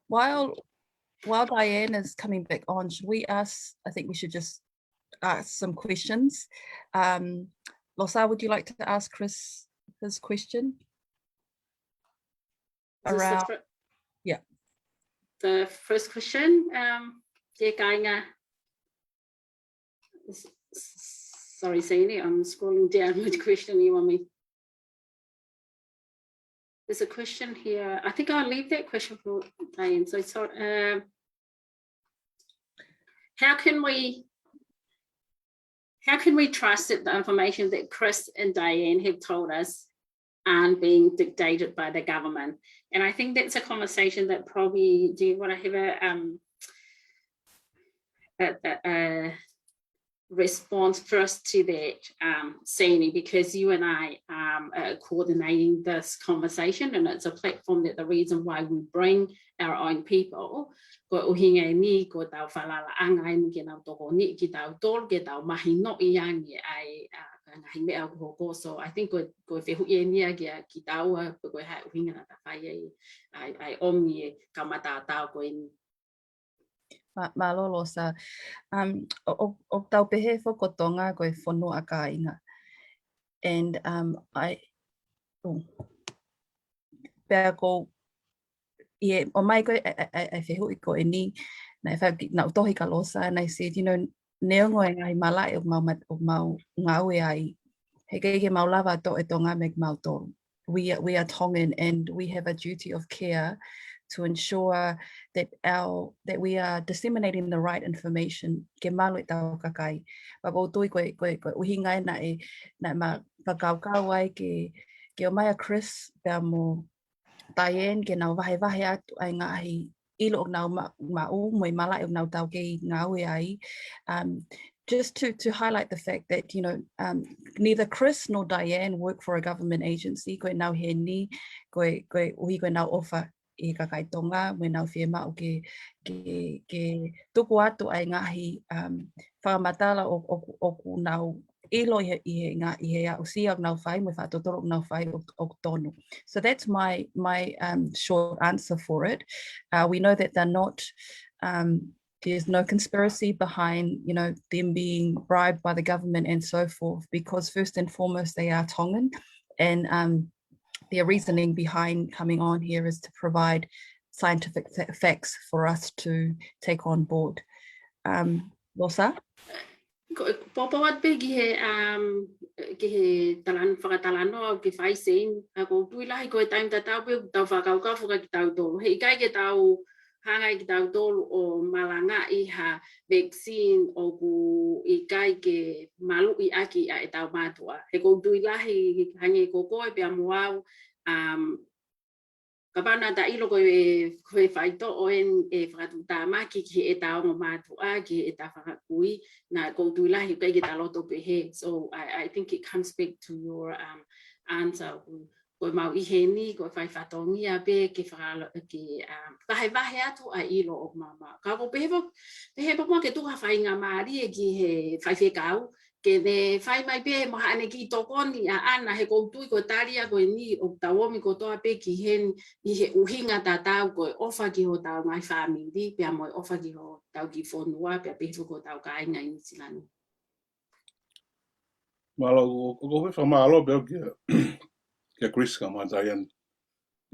While, while Diane is coming back on, should we ask, I think we should just ask some questions. Um, Losa, would you like to ask Chris his question? Is this the around fir-, yeah. The first question, um, te kāinga. S-, s-, sorry, Zany, I'm scrolling down. Which question do you want me? There's a question here. I think I'll leave that question for Diane. So, so, um, how can we, how can we trust that the information that Chris and Diane have told us aren't being dictated by the government? And I think that's a conversation that probably, do you want to have a, um, a, a, a, response first to that, um, Sini, because you and I, um, are coordinating this conversation, and it's a platform that the reason why we bring our own people, ko e ʻuhinga eni, ko ʻetau falalaʻanga eni ke nau tokoniʻi kitautolu, ke tau mahinoʻi ange ʻa e, uh, ngaahi meʻa ʻoku hoko. So I think ko, ko e fehuʻi eni ia kia kitaua, ko e hā e ʻuhinga naʻa ta fai ai, ʻa e, ʻa e ʻomi e kamata ʻa e tau ko eni. Mā-, mālō Losa. Um, ʻo, ʻo, ʻo tau pehē foki ko Tonga ko e fonua ʻa kāinga. And, um, I, oh. Pea ko e, ʻomai ko e, ʻa e, ʻa e, ʻa e fehuʻi ko eni, naʻe fai ki, naʻe tohi kia Losa, and I said, you know, neongo e ngaahi malaʻe ʻoku mau mat-, ʻoku mau ngāue ai, he ʻikai ke mau lava ʻo toʻo e Tonga mei kimautolu. We are, we are Tongan and we have a duty of care to ensure that our, that we are disseminating the right information ke malu ʻetau kakai. Pea ʻoku ou tui ko e, ko e, ko e ʻuhinga ena ʻe, naʻe ma fakakaukau ai ke, ke ʻomai ʻa Chris pea mo Diane ke nau vahevahe atu ʻa e ngaahi ʻilo ʻoku nau ma-, maʻu, mo e malaʻe ʻoku nau taukei ngāue ai. Um, just to, to highlight the fact that, you know, um, neither Chris nor Diane work for a government agency, ko ʻenau ʻi heni, ko e, ko e ʻuhi ko ʻenau ʻofa ʻi he kakai Tonga, mo ʻenau fiemaʻu ke, ke, ke tuku atu ʻa e ngaahi, um, fakamatala ʻo, ʻo, ʻoku nau ʻilo ʻi he, ʻi he ngā-, ʻi he aʻusia ʻoku nau fai, mo e fakatotolo ʻoku nau fai ʻo, ʻoku tonu. So that's my, my, um, short answer for it. Uh, we know that they're not, um, there's no conspiracy behind, you know, them being bribed by the government and so forth, because first and foremost, they are Tongan. And, um, their reasoning behind coming on here is to provide scientific fa-, facts for us to take on board. Um, Losa? Ko, ko e poupou atu pē ki he, um, ki he talan-, fakatalanoa ʻoku ke fai Sini, ʻa ʻoku ou tui lahi ko e taimi tatau pē ʻoku tau fakakaukau foki kitautolu. He ʻikai ke tau hanga ʻe kitautolu ʻo malangaʻi ha vaccine ʻoku ʻikai ke maluʻi ʻaki ʻa ʻetau mātuʻa. He ʻoku ou tui lahi hangē ko koe pea mo au, um, kapau naʻa ta ʻilo ko e, ko e faitoʻo eni ʻe fakatuʻutāmaki ki heʻeta ongo mātuʻa, ki heʻeta fanga kui, naʻa ʻoku ou tui lahi ʻikai ke ta loto pehē. So I, I think it comes back to your, um, answer. Ko, ko ʻemau ʻi heni, ko e fai fatongia pē ke fakalo-, ke, um, vahevahe atu ʻa e ʻilo ʻoku mau maʻu. Ka ʻoku ou pehē foki, pehē foki muʻa ke tuku ha faingamālie ki he faifekau, ke ne fai mai pē mo haʻane kiʻi tokoni ʻaʻana, he ʻoku ou tui ko e tali ia ko eni ʻoku tau ō mai kotoa pē ki heni ʻi he ʻuhinga tatau ko e ʻofa ki hotau ngaahi fāmili, pea mo e ʻofa ki hotau kiʻi fonua, pea pehē foki ki hotau kāinga ʻi Nuʻu Sila ni. Mālō, ʻo, ʻo, ʻoku ou fakamālō pē au kia, kia Chris kae ʻumaʻā Diane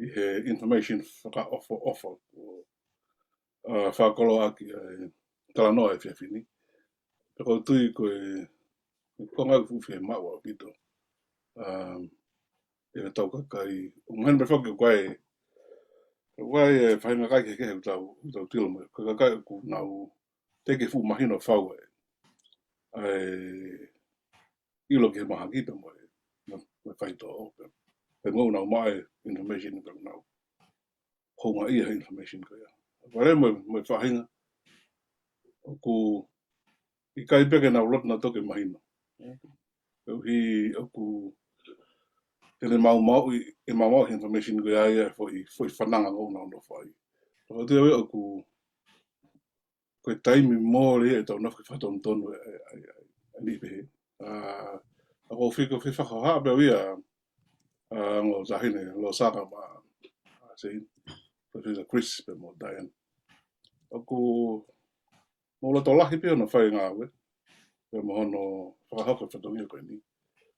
ʻi he information fakaʻofoʻofa ʻoku, uh, fakakoloa ʻaki ʻa e talanoa ʻo e efiafi ni. Pea ʻoku ou tui ko e, ko e ngaahi fuʻu fiemaʻu ʻaupito, um, ʻe hotau kakai. ʻOku mahino pē foki ko e, ko e faʻahinga kakai kehekehe ʻoku tau, ʻoku tau tilo mo e, ko e kakai ʻoku nau teʻeki fuʻu mahino fau ʻa e, ʻa e ʻilo ki he mahaki pea mo e, mo e, mo e faitoʻo pē. Pea mo ʻenau maʻu e information pea mo ʻenau houngaʻia he information ko ia. Pea mo e, mo e faʻahinga ʻoku ʻikai pē ke nau loto nautolu ke mahino. Koeʻuhi ʻoku te ne maumauʻi, ʻe maumauʻi he information ko ia ʻa e foʻi, foʻi fananga ʻoku nau nofo ai. Pea ʻoku ou tui au ʻoku ko e taimi mole ʻetau nofo ke fakatonutonu ʻa e, ʻa e, ʻa e, ʻa e niʻihi pehē. ʻA, ʻoku ou fika, fika fakahā pē au ia, ʻa, ongo taʻahine Losa kae ʻumaʻā, ʻa, Sini, Professor Chris pea mo Diane. ʻOku mou loto lahi pē hono fai ngāue, pea mo hono fakahoko e fatongia ko eni.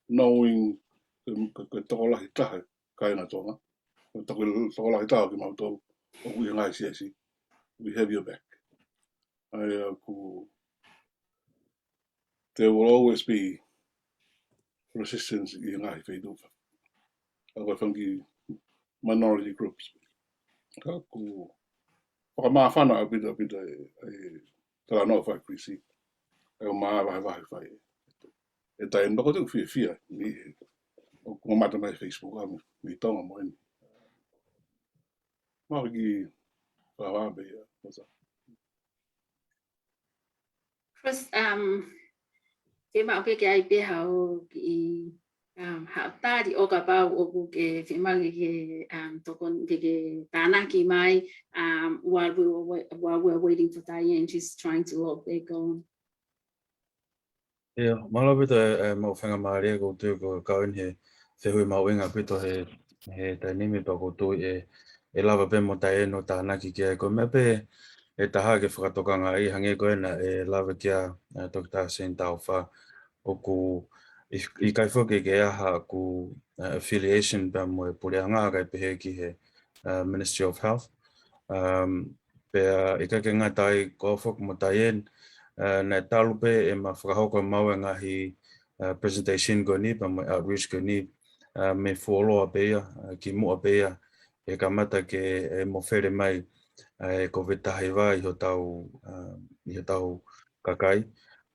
Knowing ko e, ko e, ko e tokolahi taha kāinga Tonga. Ko e toko, tokolahi taha ʻo kimautolu ʻoku ʻi he ngaahi siasi. We have your back. ʻA ia ʻoku, there will always be resistance ʻi he ngaahi feituʻu. ʻA ko e fanga kiʻi minority groups. Ka ʻoku fakamāfana ʻaupito, ʻaupito e, e talanoa ʻoku fai ʻe Chris. ʻE ʻomai vahevahe fai ʻe Diane, pea ʻoku ou fiefia ni he ʻoku mamata mai Facebook ʻa mei Tonga mo eni. Mau ki fakahā pē ia, Losa. Chris, um, Fiemaʻu pē ke ʻai pē haʻo kiʻi, um, haʻo tali ʻo kapau ʻoku ke fiemaʻu ke, um, tokon-, ke, ke tānaki mai, um, while we were wait-, while we were waiting for Diane, she's trying to log back on. ʻIo, mālō ʻaupito e, e maʻu faingamālie, ʻoku ou tui ko e kau eni he fehuʻi mahuʻinga ʻaupito he, he taimi ni pea ʻoku ou tui ʻe, ʻe lava pē mo Diane ʻo tānaki ki ai. Ko e meʻa pē ʻe taha ke fakatokangaʻi hangē ko ena ʻe lave ki ai ʻa Toketā Seni Taufa, ʻoku ʻi-, ʻikai foki ke ʻi ai haʻaku, uh, affiliation pea mo e puleʻanga kae pehē ki he, uh, Ministry of Health. Um, pea ʻikai ke ngata ai, ko au foki mo Diane, uh, naʻe talu pē ʻema fakahoko ʻemau ngaahi, uh, presentation ko eni pea mo e outreach ko eni, uh, mei fuoloa pē ia, uh, kimuʻa pē ia ʻe kamata ke, ʻe mofele mai, uh, e Kōviti taha hiva ʻi hotau, uh, ʻi hotau kakai.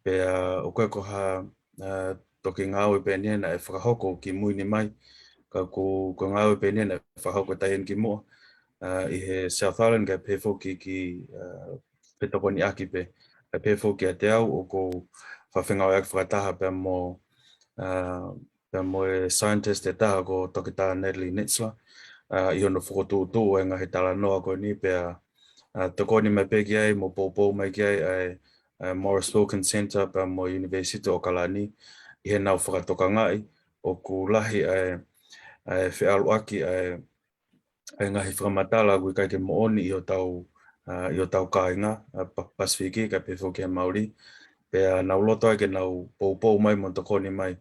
Pea ʻoku ʻikai ko ha, uh, toki ngāue pē eni ia naʻe fakahoko kimui ni mai, ka ko, ko e ngāue pē eni ia naʻe fakahoko ʻe Diane kimuʻa, uh, ʻi he South Island kae pehē foki ki, uh, fetokoniʻaki pē, kae pehē foki kiate au ʻoku ou fafengāueʻaki fakataha pea mo, uh, pea mo e scientist ʻe taha ko Toketā Natalie Netzler, uh, ʻi hono fokotuʻutuʻu e ngaahi talanoa ko eni pea, uh, tokoni mai pē ki ai mo poupou mai ki ai ʻa e, uh, Maurice Wilkins Centre pea mo e University ʻAokalani ʻi heʻenau fakatokangaʻi ʻoku lahi ʻa e, ʻa e feʻaluʻaki ʻa e, ʻa e ngaahi fakamatala ʻoku ʻikai ke moʻoni ʻi hotau, uh, ʻi hotau kāinga, uh, Pa-, Pasifiki, kae pehē foki ki he Mauli. Pea nau loto ai ke nau poupou mai mo tokoni mai,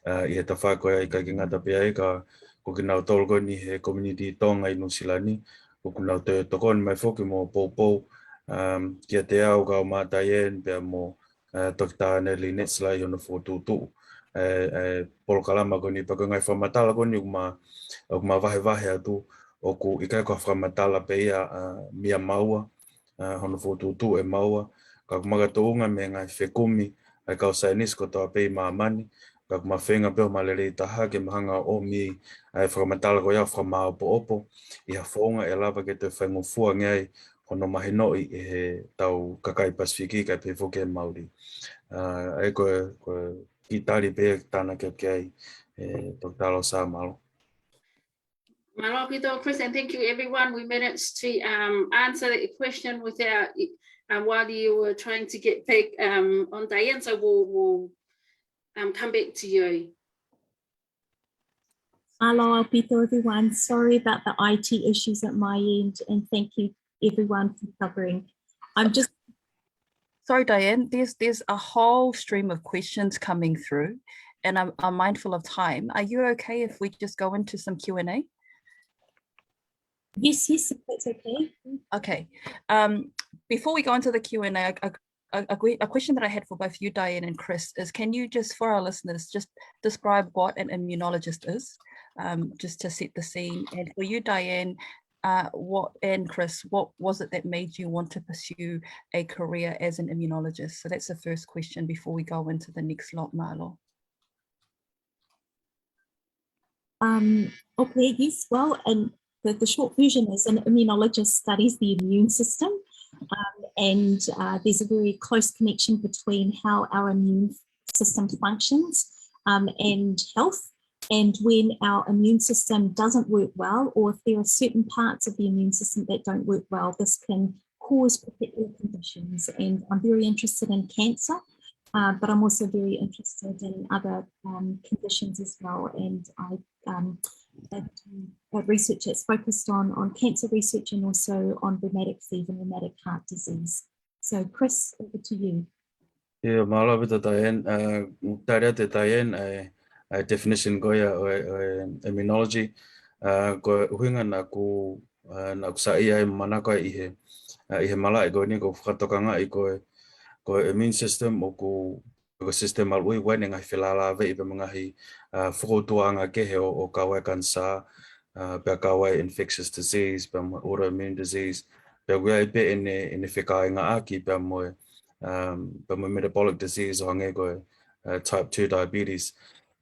uh, ʻi he tafaʻaki ko ia ʻikai ke ngata pē ai ka ko kinautolu ko eni he community Tonga ʻi Nuʻusila ni, ʻoku nau toe tokoni mai foki mo poupou, um, kiate au kae ʻumaʻā Diane pea mo, uh, Toketā Natalie Netzler ʻi hono fokotuʻutuʻu e, e polokalama ko eni pea ko e ngaahi fakamatala ko eni ʻoku ma, ʻoku ma vahevahe atu ʻoku ʻikai ko ha fakamatala pē ia, uh, meia maua, uh, hono fokotuʻutuʻu ʻe maua, ka ʻoku makatuʻunga mei he ngaahi fekumi ʻa e kau saienisi kotoa pē ʻi māmani, ka ʻoku ma feinga pē ʻo ma lelei taha ke ma hanga ʻo ʻomi ʻa e fakamatala ko ia ʻo fakamāʻopoʻopo ʻi ha founga ʻe lava ke toe faingofua ange ai hono mahinoʻi ʻe he tau kakai Pasifiki kae pehē foki ki he Mauli. Uh, ʻa ia ko e, ko e kiʻi tali pē ia ke tānaki atu ki ai, e, Toketā Losa, mālō. Mālō ʻaupito, Chris, and thank you, everyone. We managed to, um, answer the question without, um, while you were trying to get back, um, on, Diane, so we'll, we'll, um, come back to you. Mālō ʻaupito, everyone. Sorry about the I T issues at my end, and thank you, everyone, for covering. I'm just Sorry, Diane, there's, there's a whole stream of questions coming through, and I'm, I'm mindful of time. Are you okay if we just go into some Q and A? Yes, yes, if that's okay. Okay. Um, before we go into the Q and A, a, a, a, a que-, a question that I had for both you, Diane, and Chris is, can you just, for our listeners, just describe what an immunologist is, um, just to set the scene? And for you, Diane, uh, what, and Chris, what was it that made you want to pursue a career as an immunologist? So that's the first question before we go into the next lot, mālō. Um, okay, yes, well, and the, the short version is an immunologist studies the immune system, um, and, uh, there's a very close connection between how our immune system functions, um, and health. And when our immune system doesn't work well, or if there are certain parts of the immune system that don't work well, this can cause particular conditions. And I'm very interested in cancer, uh, but I'm also very interested in other, um, conditions as well. And I, um, I do, uh, research that's focused on, on cancer research and also on rheumatic fever and rheumatic heart disease. So, Chris, over to you. ʻIo, mālō ʻaupito Diane, uh, tali atu ʻe Diane, ʻa e, ʻa e definition ko ia ʻo e, ʻo e immunology, uh, ko e ʻuhinga naʻa ku, uh, naʻa ku saiʻia ai mo manako ai ʻi he, uh, ʻi he malaʻe ko eni ʻoku fakatokangaʻi ko e, ko e immune system ʻoku, ko e system maluʻi ʻoku ʻi ai ʻene ngaahi felālāveʻi pea mo e ngaahi, uh, fokoutuʻanga kehe ʻo, ʻo kau ai e kanisā, uh, pea kau ai e infectious disease, pea mo e autoimmune disease, pea ʻoku ʻi ai pē ʻene, ʻene fekāingaʻaki pea mo e, um, pea mo e metabolic disease ʻo hangē ko e, uh, type two diabetes.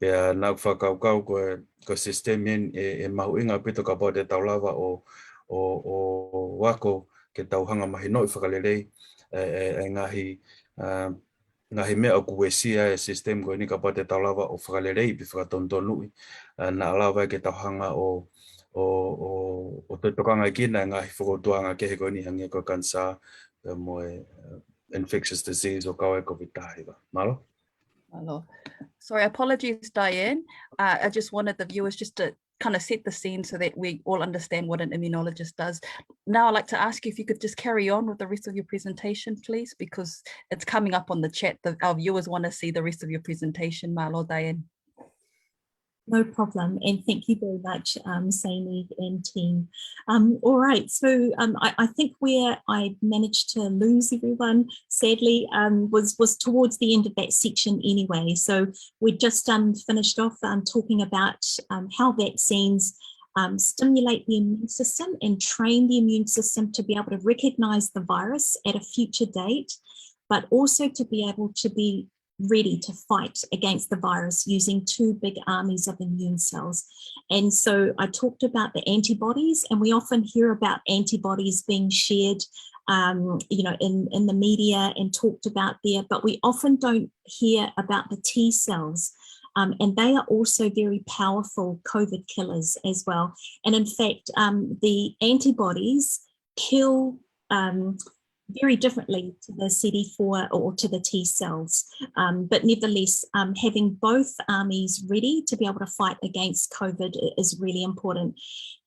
Pea naʻa ku fakakaukau ko e, ko e system eni ʻe, ʻe mahuʻinga ʻaupito kapau te tau lava ʻo, ʻo, ʻo ako ke tau hanga mahinoʻi fakalelei e, e, e ngaahi, um, ngaahi meʻa ʻoku uesia e system ko eni kapau te tau lava ʻo fakaleleiʻi pe fakatonutonuʻi, ʻa, naʻa lava ke tau hanga ʻo, ʻo, ʻo, ʻo toitokanga kina e ngaahi fokoutuʻanga kehe ko eni hangē ko e kanisā, ʻa, mo e, ʻa, infectious disease ʻo kau ai e COVID taha hiva. Mālō. Mālō. Sorry, apologies, Diane. Uh, I just wanted the viewers just to kind of set the scene so that we all understand what an immunologist does. Now I'd like to ask you if you could just carry on with the rest of your presentation, please, because it's coming up on the chat that our viewers want to see the rest of your presentation. Mālō, Diane. No problem, and thank you very much, um, Sammy and team. Um, all right, so, um, I, I think where I managed to lose everyone, sadly, um, was, was towards the end of that section anyway. So we just, um, finished off, um, talking about, um, how vaccines, um, stimulate the immune system and train the immune system to be able to recognize the virus at a future date, but also to be able to be ready to fight against the virus using two big armies of immune cells. And so I talked about the antibodies, and we often hear about antibodies being shared, um, you know, in, in the media and talked about there, but we often don't hear about the T cells. Um, and they are also very powerful COVID killers as well. And in fact, um, the antibodies kill, um, very differently to the C D four or to the T cells. Um, but nevertheless, um, having both armies ready to be able to fight against COVID i-, is really important.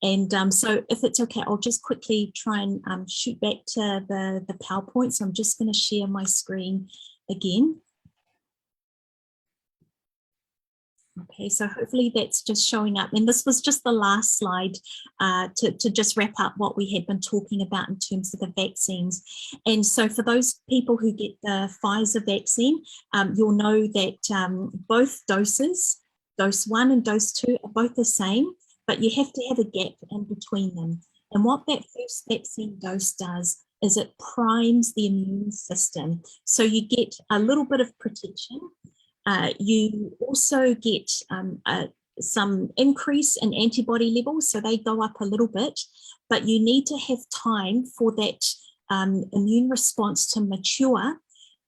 And, um, so if it's okay, I'll just quickly try and, um, shoot back to the, the PowerPoint. So I'm just gonna share my screen again. Okay, so hopefully that's just showing up. And this was just the last slide, uh, to, to just wrap up what we had been talking about in terms of the vaccines. And so for those people who get the Pfizer vaccine, um, you'll know that, um, both doses, dose one and dose two, are both the same, but you have to have a gap in between them. And what that first vaccine dose does is it primes the immune system. So you get a little bit of protection. Uh, you also get, um, a, some increase in antibody levels, so they go up a little bit, but you need to have time for that, um, immune response to mature,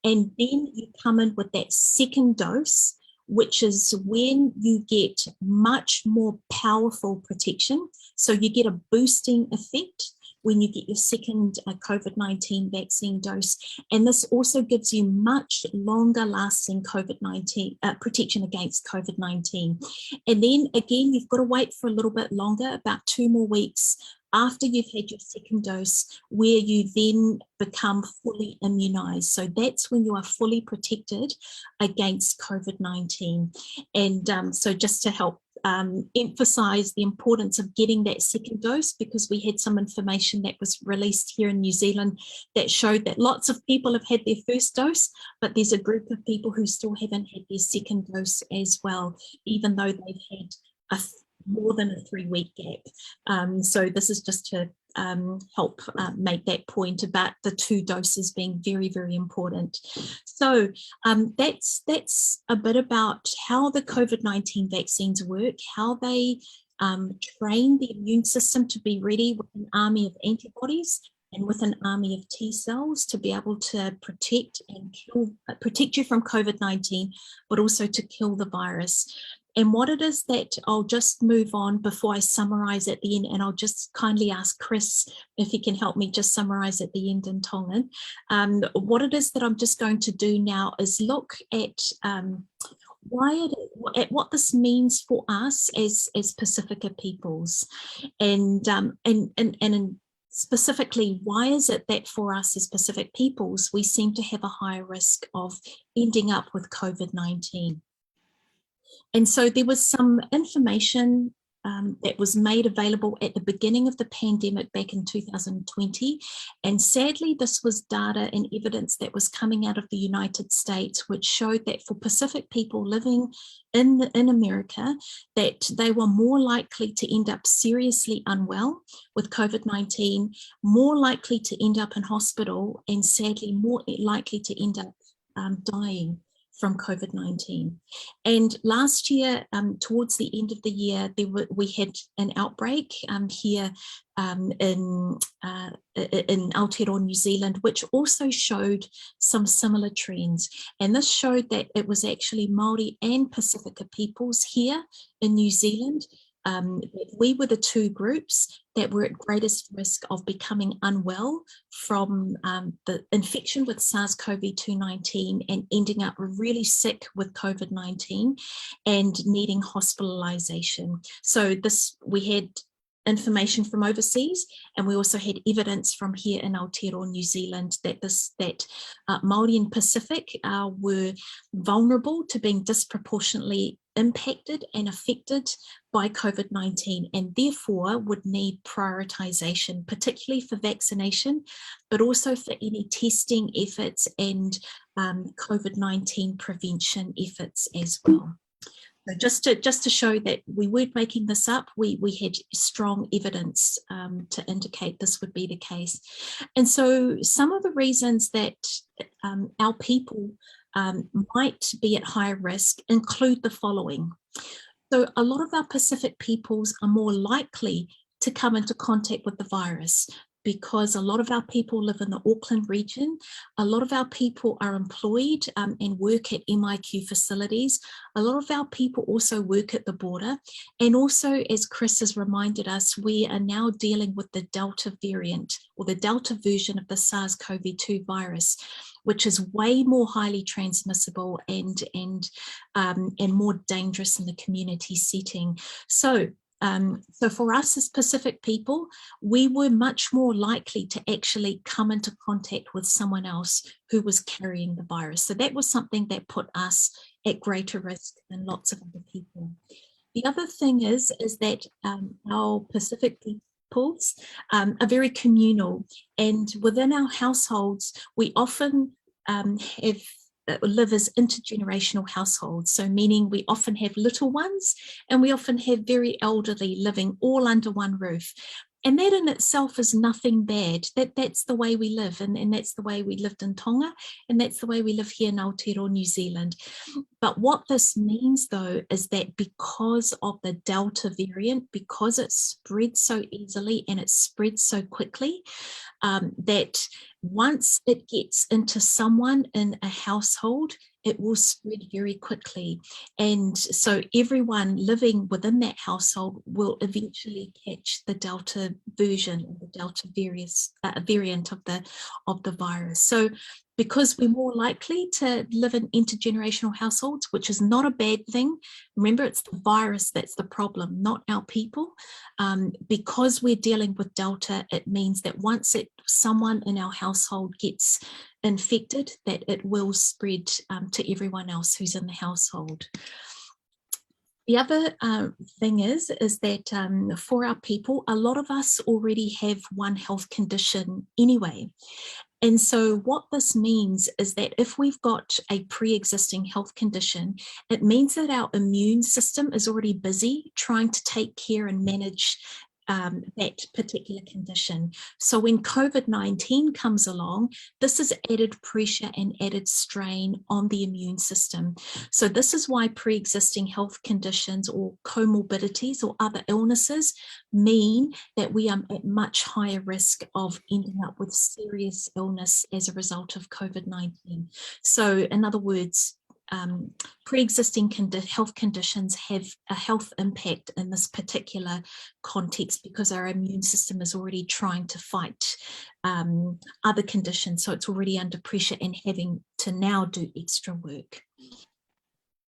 and then you come in with that second dose, which is when you get much more powerful protection. So you get a boosting effect when you get your second, uh, COVID nineteen vaccine dose. And this also gives you much longer lasting COVID nineteen, uh, protection against COVID nineteen. And then again, you've got to wait for a little bit longer, about two more weeks after you've had your second dose, where you then become fully immunized. So that's when you are fully protected against COVID nineteen. And, um, so just to help, um, emphasize the importance of getting that second dose, because we had some information that was released here in New Zealand that showed that lots of people have had their first dose, but there's a group of people who still haven't had their second dose as well, even though they've had a th-, more than a three-week gap. Um, so this is just to, um, help, uh, make that point about the two doses being very, very important. So, um, that's, that's a bit about how the COVID nineteen vaccines work, how they, um, train the immune system to be ready with an army of antibodies and with an army of T cells to be able to protect and kill, uh, protect you from COVID nineteen, but also to kill the virus. And what it is that, I'll just move on before I summarize at the end, and I'll just kindly ask Chris if he can help me just summarize at the end in Tongan. Um, what it is that I'm just going to do now is look at, um, why it, at what this means for us as, as Pasifika peoples, and, um, and, and, and in specifically, why is it that for us as Pacific peoples, we seem to have a higher risk of ending up with COVID nineteen? And so there was some information, um, that was made available at the beginning of the pandemic back in two thousand twenty. And sadly, this was data and evidence that was coming out of the United States, which showed that for Pacific people living in, in America, that they were more likely to end up seriously unwell with COVID nineteen, more likely to end up in hospital, and sadly more likely to end up, um, dying from COVID nineteen. And last year, um, towards the end of the year, there were, we had an outbreak, um, here, um, in, uh, in Aotearoa, New Zealand, which also showed some similar trends. And this showed that it was actually Māori and Pasifika peoples here in New Zealand. Um, we were the two groups that were at greatest risk of becoming unwell from, um, the infection with SARS-CoV two nineteen and ending up really sick with COVID nineteen and needing hospitalisation. So this, we had information from overseas, and we also had evidence from here in Aotearoa, New Zealand, that this, that, uh, Māori and Pacific, uh, were vulnerable to being disproportionately impacted and affected by COVID nineteen, and therefore would need prioritisation, particularly for vaccination, but also for any testing efforts and, um, COVID nineteen prevention efforts as well. So just to, just to show that we weren't making this up, we, we had strong evidence, um, to indicate this would be the case. And so some of the reasons that, um, our people, um, might be at high risk include the following. So a lot of our Pacific peoples are more likely to come into contact with the virus because a lot of our people live in the Auckland region. A lot of our people are employed, um, and work at M I Q facilities. A lot of our people also work at the border. And also, as Chris has reminded us, we are now dealing with the Delta variant or the Delta version of the SARS-CoV two virus, which is way more highly transmissible and, and, um, and more dangerous in the community setting. So, um, so for us as Pacific people, we were much more likely to actually come into contact with someone else who was carrying the virus. So that was something that put us at greater risk than lots of other people. The other thing is, is that, um, our Pacific peoples, um, are very communal, and within our households, we often, um, have, uh, live as intergenerational households. So meaning we often have little ones and we often have very elderly living all under one roof. And that in itself is nothing bad. That, that's the way we live, and, and that's the way we lived in Tonga, and that's the way we live here in Aotearoa, New Zealand. But what this means, though, is that because of the Delta variant, because it spreads so easily and it spreads so quickly, um, that once it gets into someone in a household, it will spread very quickly. And so everyone living within that household will eventually catch the Delta version or the Delta various, uh, variant of the, of the virus. So because we're more likely to live in intergenerational households, which is not a bad thing. Remember, it's the virus that's the problem, not our people. Um, because we're dealing with Delta, it means that once it, someone in our household gets infected, that it will spread, um, to everyone else who's in the household. The other, uh, thing is, is that, um, for our people, a lot of us already have one health condition anyway. And so what this means is that if we've got a pre-existing health condition, it means that our immune system is already busy trying to take care and manage, um, that particular condition. So when COVID nineteen comes along, this is added pressure and added strain on the immune system. So this is why pre-existing health conditions or comorbidities or other illnesses mean that we are at much higher risk of ending up with serious illness as a result of COVID nineteen. So in other words, um, pre-existing condi-, health conditions have a health impact in this particular context because our immune system is already trying to fight, um, other conditions. So it's already under pressure and having to now do extra work.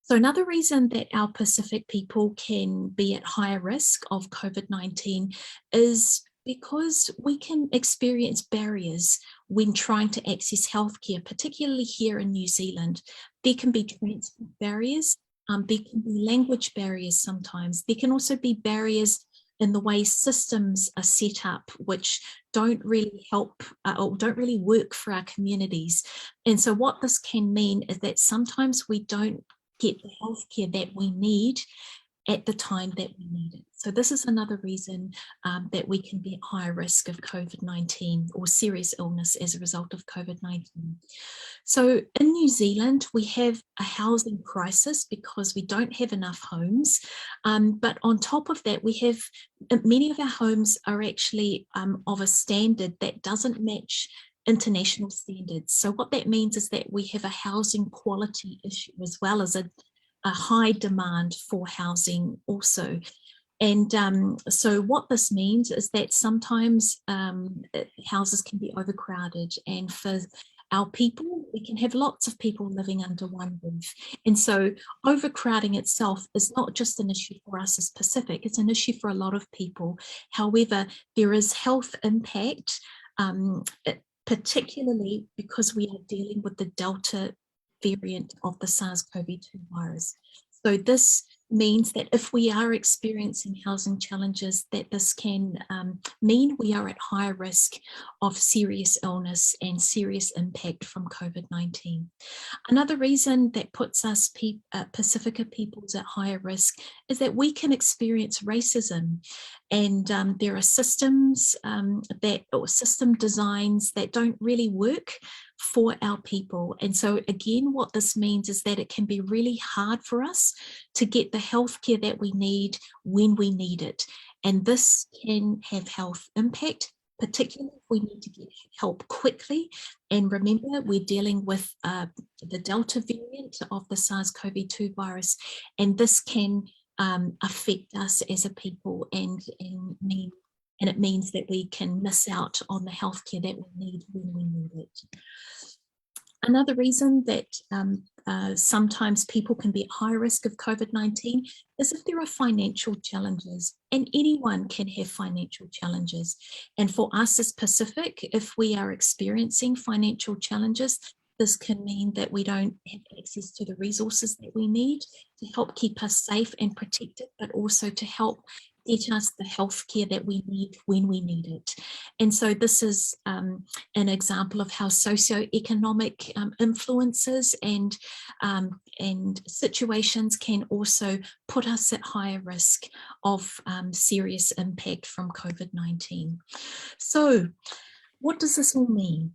So another reason that our Pacific people can be at higher risk of COVID nineteen is because we can experience barriers when trying to access healthcare, particularly here in New Zealand. There can be transport barriers, um, there can be language barriers sometimes. There can also be barriers in the way systems are set up, which don't really help, uh, or don't really work for our communities. And so what this can mean is that sometimes we don't get the healthcare that we need at the time that we need it. So this is another reason um, that we can be at higher risk of COVID nineteen or serious illness as a result of COVID nineteen. So in New Zealand, we have a housing crisis because we don't have enough homes. Um, but on top of that, we have, uh, many of our homes are actually um, of a standard that doesn't match international standards. So what that means is that we have a housing quality issue as well as a, a high demand for housing also. And um, so what this means is that sometimes um, uh, houses can be overcrowded, and for our people, we can have lots of people living under one roof. And so overcrowding itself is not just an issue for us as Pacific, it's an issue for a lot of people. However, there is health impact, um, particularly because we are dealing with the Delta variant of the SARS-CoV two virus. So this means that if we are experiencing housing challenges, that this can um, mean we are at higher risk of serious illness and serious impact from COVID nineteen. Another reason that puts us pe uh, Pacifica peoples at higher risk is that we can experience racism, and um, there are systems um, that or system designs that don't really work for our people. And so again, what this means is that it can be really hard for us to get the healthcare that we need when we need it. And this can have health impact, particularly if we need to get help quickly. And remember, we're dealing with uh, the Delta variant of the SARS-CoV two virus, and this can um, affect us as a people and, and mean and it means that we can miss out on the healthcare that we need when we need it. Another reason that um, uh, sometimes people can be at high risk of COVID nineteen is if there are financial challenges, and anyone can have financial challenges. And for us as Pacific, if we are experiencing financial challenges, this can mean that we don't have access to the resources that we need to help keep us safe and protected, but also to help get us the healthcare that we need when we need it. And so this is um, an example of how socioeconomic um, influences and, um, and situations can also put us at higher risk of um, serious impact from COVID nineteen. So what does this all mean?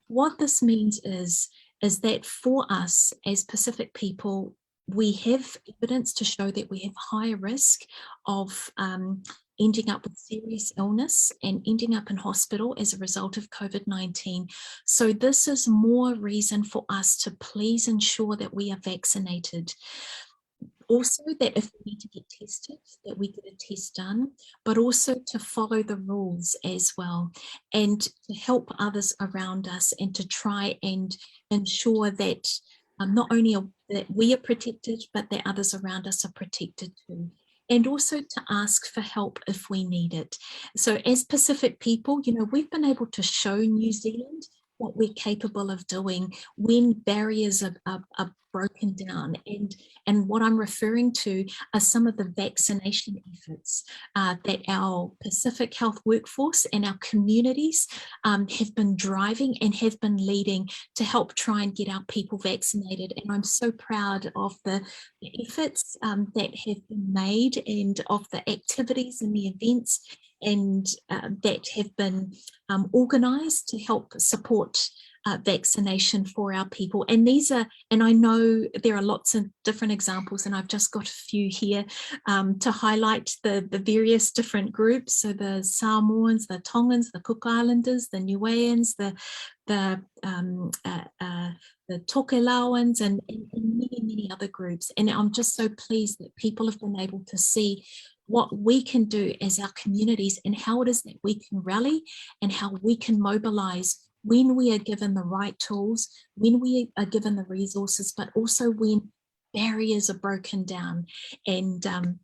What this means is, is that for us as Pacific people, we have evidence to show that we have higher risk of um, ending up with serious illness and ending up in hospital as a result of COVID nineteen. So this is more reason for us to please ensure that we are vaccinated. Also, that if we need to get tested, that we get a test done, but also to follow the rules as well, and to help others around us and to try and ensure that um, not only are, that we are protected, but that others around us are protected too. And also to ask for help if we need it. So as Pacific people, you know, we've been able to show New Zealand what we're capable of doing when barriers are, are, are broken down. And, and what I'm referring to are some of the vaccination efforts uh, that our Pacific health workforce and our communities um, have been driving and have been leading to help try and get our people vaccinated. And I'm so proud of the efforts um, that have been made and of the activities and the events and uh, that have been um, organised to help support uh, vaccination for our people. And these are, and I know there are lots of different examples, and I've just got a few here um, to highlight the, the various different groups. So the Samoans, the Tongans, the Cook Islanders, the Niueans, the, the, um, uh, uh, the Tokelauans, and, and, and many, many other groups. And I'm just so pleased that people have been able to see what we can do as our communities and how it is that we can rally and how we can mobilise when we are given the right tools, when we are given the resources, but also when barriers are broken down. And um,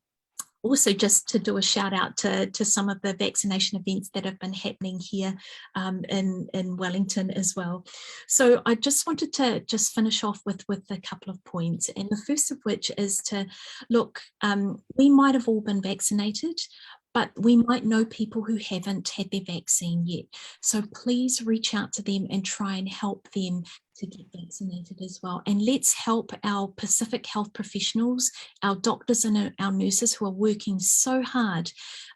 also just to do a shout out to, to some of the vaccination events that have been happening here um, in, in Wellington as well. So I just wanted to just finish off with, with a couple of points. And the first of which is to look, um, we might have all been vaccinated, but we might know people who haven't had their vaccine yet. So please reach out to them and try and help them to get vaccinated as well. And let's help our Pacific health professionals, our doctors and our, our nurses who are working so hard,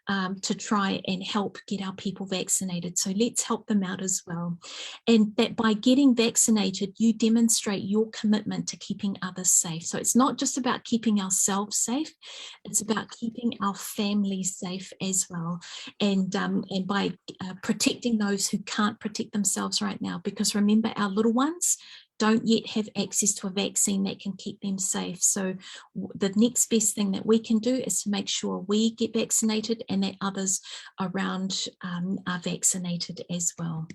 um, to try and help get our people vaccinated. So let's help them out as well. And that by getting vaccinated, you demonstrate your commitment to keeping others safe. So it's not just about keeping ourselves safe, it's about keeping our families safe as well. And, um, and by, uh, protecting those who can't protect themselves right now, because remember, our little ones don't yet have access to a vaccine that can keep them safe. So w-, the next best thing that we can do is to make sure we get vaccinated and that others around, um, are vaccinated as well.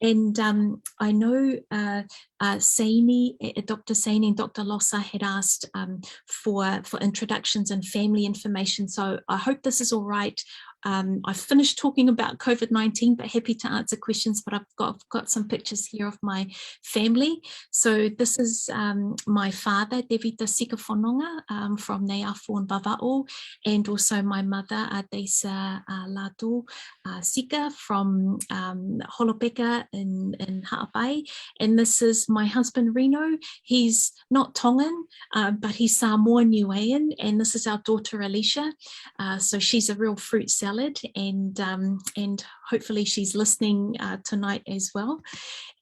And, um, I know, uh, uh, Saini, uh, Doctor Saini and Doctor Losa had asked, um, for, for introductions and family information. So I hope this is all right. Um, I've finished talking about COVID nineteen, but happy to answer questions, but I've got, I've got some pictures here of my family. So this is, um, my father, Tevita Sika Fononga, um, from Neiafu and Vavaʻu, and also my mother, Adesa, uh, Ladu, uh, Sika from, um, Holopeka in, in Haʻapai. And this is my husband, Reno. He's not Tongan, uh, but he's Samoan Niuean. And this is our daughter, Alicia. Uh, so she's a real fruit salad, and, um, and hopefully she's listening, uh, tonight as well.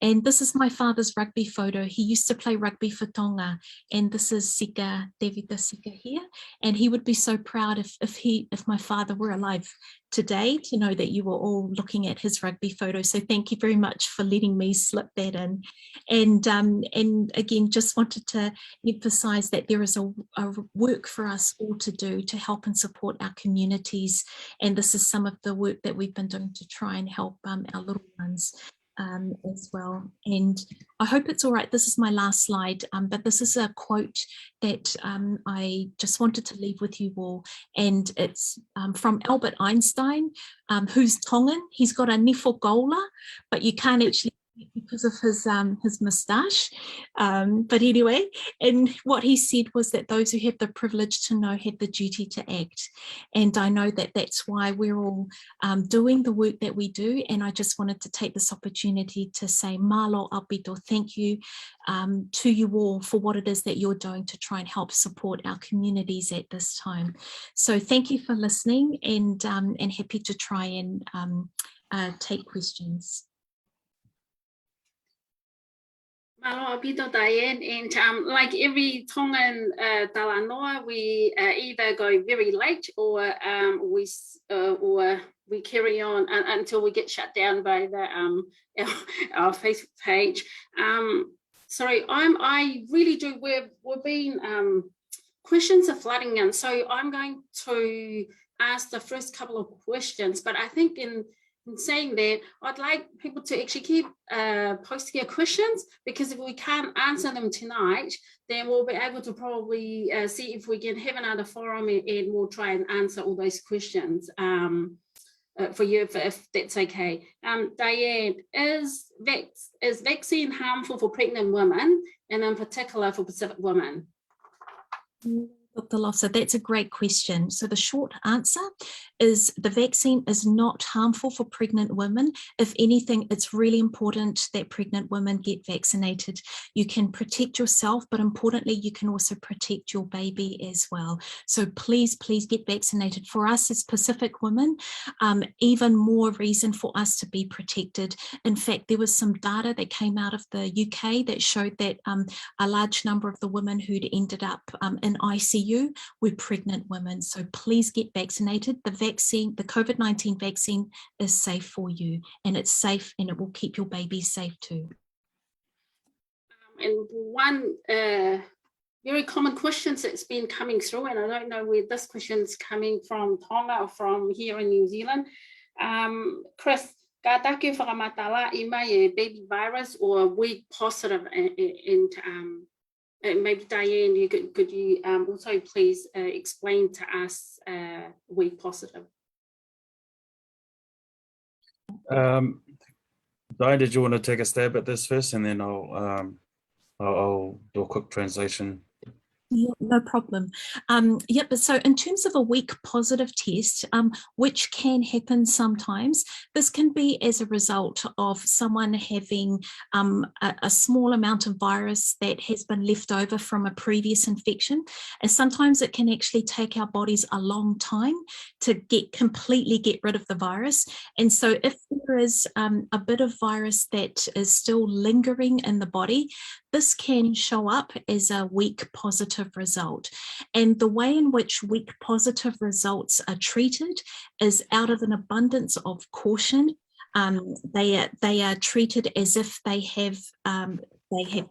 And this is my father's rugby photo. He used to play rugby for Tonga, and this is Sika, Tevita Sika here. And he would be so proud if, if he, if my father were alive today to know that you were all looking at his rugby photo. So thank you very much for letting me slip that in. And, um, and again, just wanted to emphasise that there is a, a work for us all to do to help and support our communities. And this is some of the work that we've been doing to try and help, um, our little ones, um, as well. And I hope it's all right. This is my last slide, um, but this is a quote that, um, I just wanted to leave with you all. And it's, um, from Albert Einstein, um, who's Tongan. He's got a nifo gola, but you can't actually because of his, um, his moustache. Um, but anyway, and what he said was that those who have the privilege to know have the duty to act. And I know that that's why we're all, um, doing the work that we do. And I just wanted to take this opportunity to say mālō ʻaupito, thank you, um, to you all for what it is that you're doing to try and help support our communities at this time. So thank you for listening, and, um, and happy to try and, um, uh, take questions. Mālō ʻaupito, Diane, and, um, like every Tongan, uh, talanoa, we, uh, either go very late or, um, we s-, uh, or we carry on un-, until we get shut down by the, um, our, our Facebook page. Um, sorry, I'm, I really do, we've, we've been, um, questions are flooding in, so I'm going to ask the first couple of questions, but I think in in saying that, I'd like people to actually keep, uh, posting your questions, because if we can't answer them tonight, then we'll be able to probably, uh, see if we can have another forum and, and we'll try and answer all those questions, um, uh, for you, if, if that's okay. Um, Diane, is vac-, is vaccine harmful for pregnant women, and in particular for Pacific women? Doctor Losa, that's a great question. So the short answer is the vaccine is not harmful for pregnant women. If anything, it's really important that pregnant women get vaccinated. You can protect yourself, but importantly, you can also protect your baby as well. So please, please get vaccinated. For us as Pacific women, um, even more reason for us to be protected. In fact, there was some data that came out of the U K that showed that, um, a large number of the women who'd ended up, um, in I C U were pregnant women. So please get vaccinated. The vaccine, the COVID nineteen vaccine is safe for you, and it's safe, and it will keep your baby safe too. Um, and one, uh, very common questions that's been coming through, and I don't know where this question's coming from, Tonga or from here in New Zealand. Um, Chris, kātaki fakamatalaʻi mai e baby virus or we positive, and, and, and, um, and maybe Diane, you could, could you, um, also please, uh, explain to us, uh, we positive? Um, Diane, did you want to take a stab at this first, and then I'll, um, I'll, I'll do a quick translation? Yeah, no problem. Um, yeah, but so in terms of a weak positive test, um, which can happen sometimes, this can be as a result of someone having, um, a, a small amount of virus that has been left over from a previous infection. And sometimes it can actually take our bodies a long time to get, completely get rid of the virus. And so if there is, um, a bit of virus that is still lingering in the body, this can show up as a weak positive result. And the way in which weak positive results are treated is out of an abundance of caution. Um, they are, they are treated as if they have, um, they have,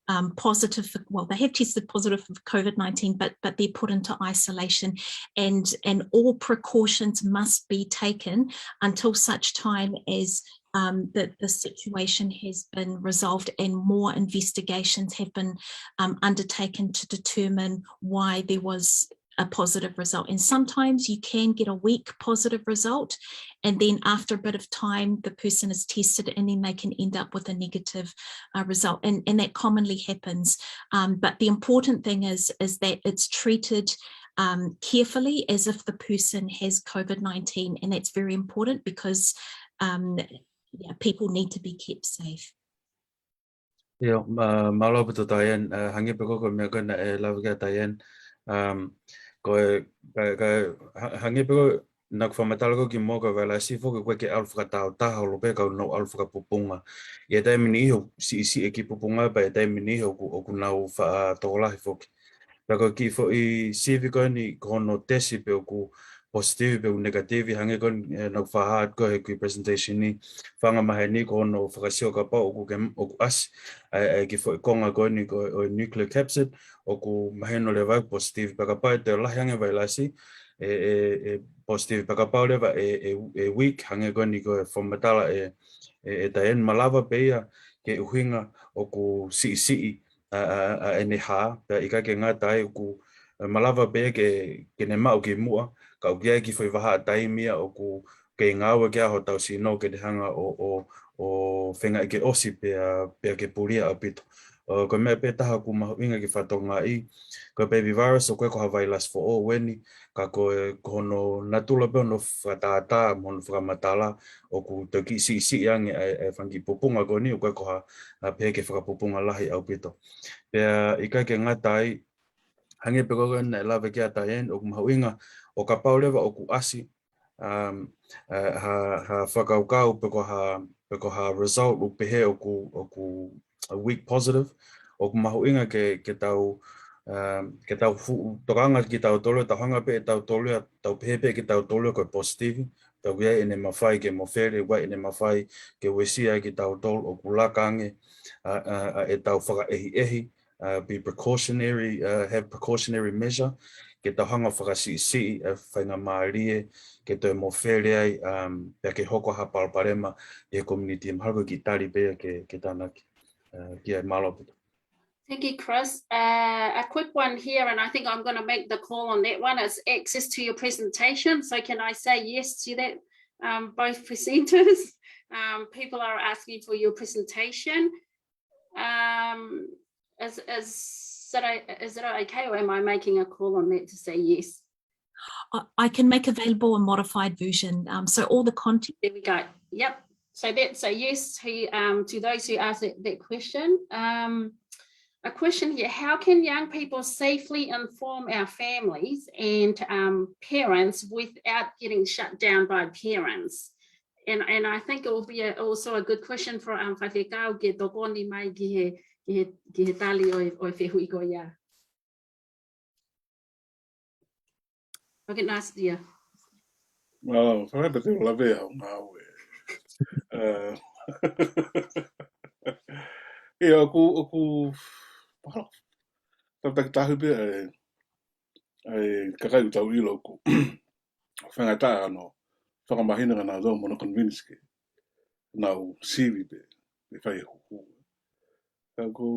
um, positive for, well, they have tested positive for COVID nineteen, but, but they're put into isolation, and, and all precautions must be taken until such time as, um, that the situation has been resolved and more investigations have been, um, undertaken to determine why there was a positive result. And sometimes you can get a weak positive result, and then after a bit of time, the person is tested, and then they can end up with a negative, uh, result. And, and that commonly happens. Um, but the important thing is, is that it's treated, um, carefully, as if the person has COVID nineteen. And that's very important because, um, yeah, people need to be kept safe. ʻIo, ma, mālō ʻaupito Diane, uh, hangē pē ko e meʻa ko ē naʻe lave ki ai ʻa Diane. Um, ko e, ka, ka, ha, hangē pē ko ʻeku fakamatala ko ē kimuʻa, ko e vailasi foki ʻoku ʻikai ke ʻalu fakatāutaha holo pē, ka ʻoku nau ʻalu fakapupunga. ʻI he taimi ʻe niʻihi ʻoku siʻisiʻi e kiʻi pupunga, pea ʻi he taimi ʻe niʻihi ʻoku, ʻoku nau faʻa tokolahi foki. Pea ko e kiʻi foʻi sivi ko eni ko hono tesi pe ʻoku positive pe ʻoku negative, hangē ko eni, eh, naʻá ku fakahā atu ko ē he kiʻi presentation ni, fanga maheni ko hono fakasio kapau ʻoku ke, ʻoku ʻasi ʻa e, ʻa e kiʻi foʻi konga ko eni ko e, ʻo e nuclear capsid, ʻoku mahino leva ʻoku positive. Pea kapau ʻe toe lahi ange e vailasi, ʻe, ʻe, ʻe positive. Pea kapau leva ʻe, ʻe, ʻe weak, hangē ko eni ko e fakamatala ʻe, ʻe, ʻe Diane, malava pē ia ke ʻuhinga ʻoku siʻisiʻi ʻa, ʻa, ʻa ʻene hā, pea ʻikai ke ngata ai ʻoku, ʻe, malava pē ke, ke ne maʻu kimuʻa, ka ʻoku ʻi ai e kiʻi foʻi vahaʻa taimi ia ʻoku kei ngāue ki ai hotau sino ke ne hanga ʻo, ʻo, ʻo feingaʻi ke ʻosi pea, pea ke pulia ʻaupito. ʻO, ko e meʻa pē taha ʻoku mahuʻinga ke fakatokangaʻi, ko e baby virus ʻoku ʻikai ko ha vailasi foʻou eni, ka ko e, ko hono natula pē hono fakatātā mo hono fakamatala, ʻoku toki siʻisiʻi ange ʻa e, ʻa e fanga kiʻi pupunga ko eni, ʻoku ʻikai ko ha, ʻa, pehē ke fakapupunga lahi ʻaupito. Pea ʻikai ke ngata ai, hangē pē ko ē naʻe lave ki ai ʻa Diane, ʻoku mahuʻinga ʻo kapau leva ʻoku ʻasi, um, ʻa, ha, ha fakakaukau pe ko ha, pe ko ha result ʻoku pehē ʻoku, ʻoku a weak positive, ʻoku mahuʻinga ke, ke tau, um, ke tau fu-, tokanga kitautolu, tau hanga pē ʻe tautolu ia, tau pehē pē kitautolu ia ko e positive, pea ʻoku ʻi ai ʻene mafai ke mofele, ʻoku ʻi ai ʻene mafai ke uesia kitautolu, ʻoku laka ange ʻa, ʻa, ʻa ʻetau fakaʻehiʻehi, uh, be precautionary, uh, have precautionary measure, ke tau hanga ʻo fakasiʻisiʻi, uh, faingamālie ke toe mofele ai, um, pea ke hoko ha palopalema ʻi he community. Mahalo ko e kiʻi tali pē ia ke, ke tānaki, uh, ki ai. Mālō ʻaupito. Thank you, Chris. Uh, a quick one here, and I think I'm gonna make the call on that one. It's access to your presentation. So can I say yes to that, um, both presenters? Um, people are asking for your presentation. Um, is, is, that I, is it okay, or am I making a call on that to say yes? I, I can make available a modified version. Um, so all the content. There we go. Yep. So that's a yes to, um, to those who asked that, that question. Um, a question here, how can young people safely inform our families and, um, parents without getting shut down by parents? And, and I think it will be a, also a good question for, um, Faifekau ke tokoni mai ki he, ki he, ki he tali ʻo e, ʻo e fehuʻi ko ia. Okay, Nastia. Mālō, fai pē te u lave au ngāue. Eh, ʻIo, ʻoku, ʻoku, tau takitaha pē ʻa e, ʻa e kakai ʻoku tau ʻilo ʻoku faingataʻa hono fakamahino kia nautolu mo hono convince ke nau sivi pē, pē fai e huhu. Ka ʻoku,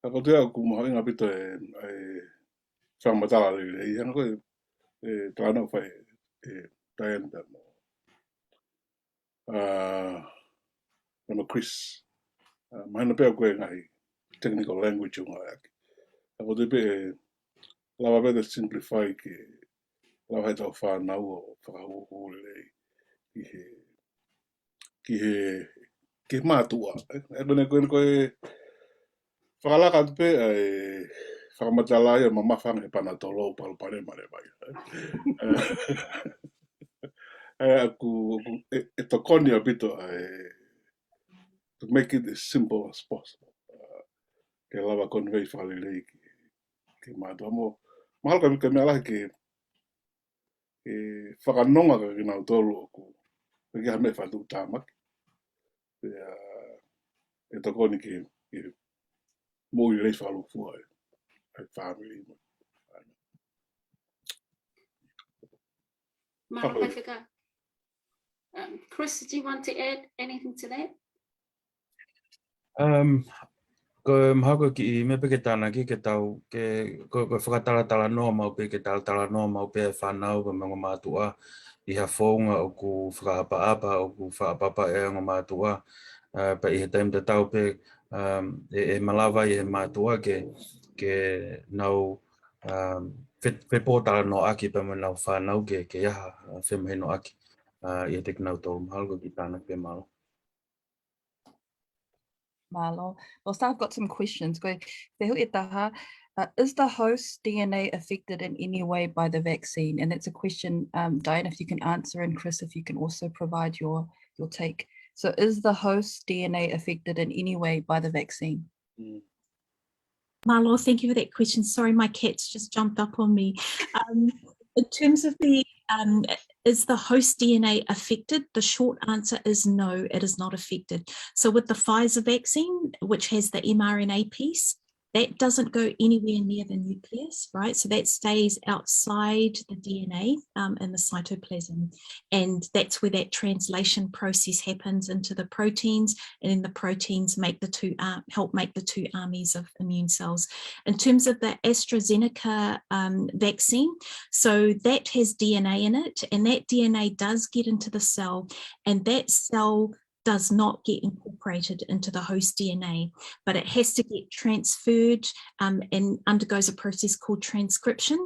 ka ʻoku ou tui ʻoku mahuʻinga ʻaupito e, e fakamatala lelei, hangē ko e, e talanoa ʻoku fai ʻe Diane pea mo, uh, pea mo Chris. Uh, mahino pē ʻoku ʻi ai e ngaahi technical language ʻoku ngāueʻaki. Ka ko te pe e lava pē te simplify ke lava he tau fānau ʻo fakahūhū lelei ki he, ki he, ki he mātuʻa. ʻE, ʻe, ko eni, ko eni, ko e fakalaka atu pē ʻa e fakamatala ia mamafa ange he Panadol ʻo palopalema leva ia. ʻE, ʻoku, ʻoku, ʻe, ʻe tokoni ʻaupito ʻa e, to make it as simple as possible. Ke lava convey fakalelei ki, ki mātuʻa mo. Mahalo ka, ka meʻa lahi ke, ke fakanonga kia kinautolu ʻoku, pe ke ha meʻa fatu tamaki. Pea, ʻe tokoni ke, ke moʻui lelei fakalūkufua ʻa e, ʻa e family mo. Mālō, Fakalūkufua. Faifekau. Um, Chris, did you want to add anything to that? Um, ko e mahalo ko e kiʻi meʻa pē ke tānaki ke tau, ke, ko, ko e fakatalatalanoa maʻu pē, ke talatalanoa maʻu pē ʻa e fānau pea mo e ongo mātuʻa ʻi ha founga ʻoku fakaʻapaʻapa, ʻoku fakaʻapaʻapa e ongo mātuʻa, uh, pea ʻi he taimi tatau pē, um, ʻe, ʻe malava ʻi he mātuʻa ke, ke nau, um, fe, fepōtalanoaʻaki pea mo ʻenau fānau ke, ke ʻi ai ha, uh, femahinoʻaki, uh, ʻiate kinautolu. Mahalo ko e kiʻi tānaki pē, mālō. Mālō. Well, so I've got some questions. Ko e fehuʻi ʻe taha, uh, is the host D N A affected in any way by the vaccine? And that's a question, um, Diane, if you can answer, and Chris, if you can also provide your, your take. So is the host D N A affected in any way by the vaccine? Mm. Mālō, thank you for that question. Sorry, my cat's just jumped up on me. Um, in terms of the, um, is the host D N A affected? The short answer is no, it is not affected. So with the Pfizer vaccine, which has the mRNA piece, that doesn't go anywhere near the nucleus, right? So that stays outside the D N A, um, in the cytoplasm. And that's where that translation process happens into the proteins, and then the proteins make the two ar-, help make the two armies of immune cells. In terms of the AstraZeneca, um, vaccine, so that has D N A in it, and that D N A does get into the cell, and that cell does not get incorporated into the host D N A, but it has to get transferred, um, and undergoes a process called transcription.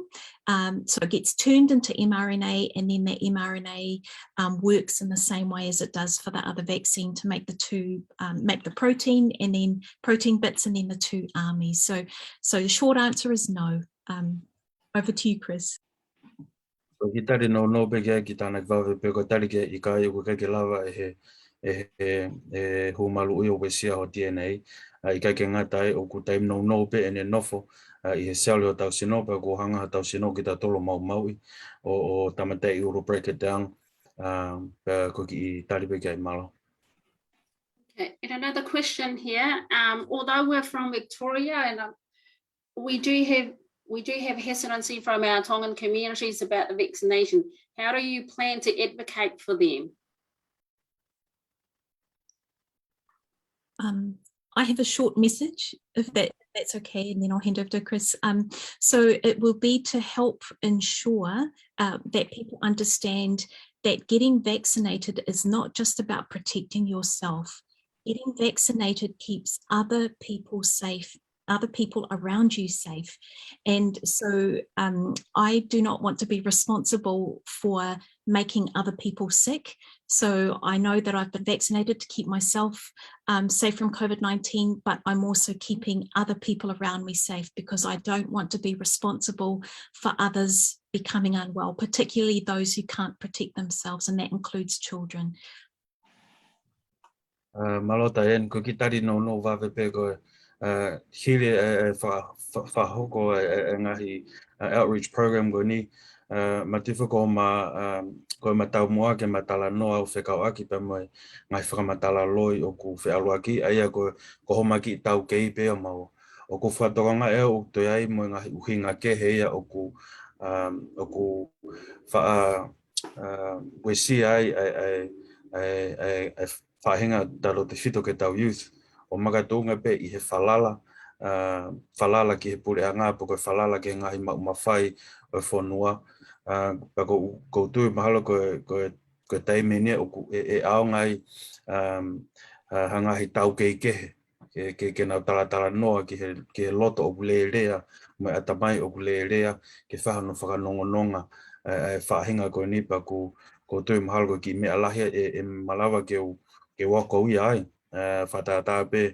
Um, so it gets turned into mRNA, and then that mRNA, um, works in the same way as it does for the other vaccine to make the two, um, make the protein and then protein bits and then the two armies. So, so the short answer is no. Um, over to you, Chris. Ko e kiʻi tali nounou pē ki ai, kiʻi tānaki vave pē, ko e tali ki he ʻikai, ʻoku ʻikai ke lava ʻe he, ʻe he, ʻe he hū maluʻi ʻo uesia ho D N A. ʻA, ʻikai ke ngata ai, ʻoku taimi nounou pē ʻene nofo, ʻa, ʻi he seli ʻo hotau sino, pea ʻoku hanga ʻe hotau sino kitautolu ʻo maumauʻi, ʻo, ʻo tāmateʻi ʻulu, break it down, ʻa, pea ko e kiʻi tali pē ki ai, mālō. Okay, and another question here. Um, although we're from Victoria, and, um, we do have, we do have hesitancy from our Tongan communities about the vaccination. How do you plan to advocate for them? Um, I have a short message, if that, that's okay, and then I'll hand over to Chris. Um, so it will be to help ensure, uh, that people understand that getting vaccinated is not just about protecting yourself. Getting vaccinated keeps other people safe, other people around you safe. And so, um, I do not want to be responsible for making other people sick. So I know that I've been vaccinated to keep myself, um, safe from COVID nineteen, but I'm also keeping other people around me safe, because I don't want to be responsible for others becoming unwell, particularly those who can't protect themselves, and that includes children. ʻA, mālō Diane, ko e kiʻi tali nounou vave pē ko e, ʻa, hili e, e fa-, fa-, fakahoko e, e, e ngaahi, ʻa, outreach program ko eni, ʻa, Matifo, ko ma, ʻa, ko e ma taumuʻa ke ma talanoa ʻo fekauʻaki pea mo e ngaahi fakamatala loi ʻoku feʻaluʻaki, ʻa ia ko, ko homa kiʻi taukei pē ʻa maua. ʻOku fakatokangaʻi ʻe au ʻoku toe ʻi ai mo e ngaahi ʻuhinga kehe ia ʻoku, ʻa, ʻoku faʻa, ʻa, uesia ai, ʻa e, ʻa e, ʻa e, ʻa e, ʻa e faʻahinga tautefito ki heʻetau youth, ʻo makatuʻunga pē ʻi he falala, ʻa, falala ki he puleʻanga, pe ko e falala ki he ngaahi maʻu mafai ʻo e fonua. ʻA, pea ʻoku, ʻoku ou tui mahalo ko e, ko e, ko e taimi eni ʻoku, ʻe, ʻe ʻaonga ai, um, ʻa, ha ngaahi taukei kehe. ke, ke, ke nau talatalanoa ki he, ki he loto ʻoku lēlea, mo e ʻatamai ʻoku lēlea, ke fai hono fakanongononga, ʻa e, ʻa e faʻahinga ko eni pea ʻoku, ʻoku ou tui mahalo ko e kiʻi meʻa lahi ʻe, ʻe malava ke u, ke u ako ia ai. ʻA, fakatātā pē,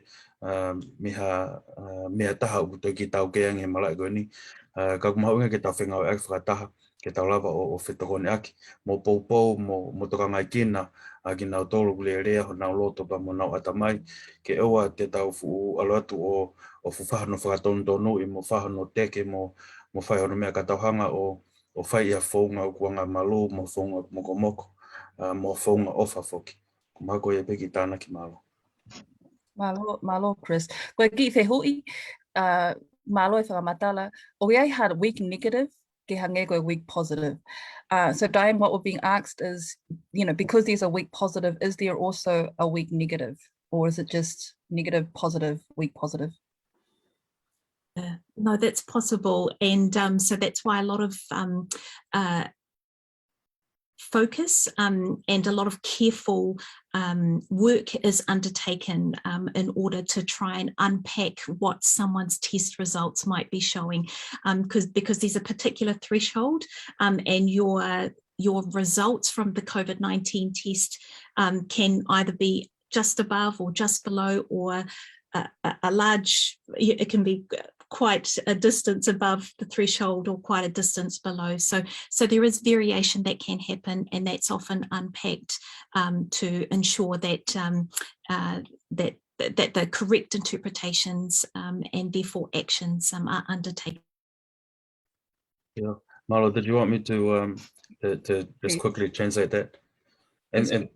ʻa, mei ha, ʻa, mei ha taha ʻoku toki taukei ange he malaʻe ko eni. ʻA, ka ʻoku mahuʻinga ke tau fengāueʻaki fakataha, ke tau lava ʻo, ʻo fetokoniʻaki, mo poupou, mo, mo tokangaekina ʻa kinautolu ʻoku lēlea honau loto pea mo honau ʻatamai, ke ʻoua te tau fuʻu ʻalu atu ʻo, ʻo fuʻu fai hono fakatonutonu ʻi mo fai hono teke mo, mo fai hono meʻa ka tau hanga ʻo, ʻo fai ʻi ha founga ʻoku angamalū mo founga mokomoko, ʻa, mo founga ʻofa foki. Ko e meʻa ko ia pē ki tānaki mālō. Mālō, mālō, Chris. Ko e kiʻi fehuʻi, ʻa, mālō e fakamatala, ʻoku ʻi ai ha weak negative, ke hangē ko e weak positive. Uh, so Diane, what we're being asked is, you know, because there's a weak positive, is there also a weak negative? Or is it just negative, positive, weak positive? Uh, no, that's possible. And um, so that's why a lot of um, uh, focus um, and a lot of careful um, work is undertaken um, in order to try and unpack what someone's test results might be showing, um, 'cause, because there's a particular threshold, um, and your, your results from the COVID nineteen test um, can either be just above or just below, or a, a, a large, it can be quite a distance above the threshold or quite a distance below. So, so there is variation that can happen, and that's often unpacked um, to ensure that um, uh, that that the correct interpretations um, and therefore actions um, are undertaken. Yeah. Mālō, did you want me to um to, to just quickly translate that? And, and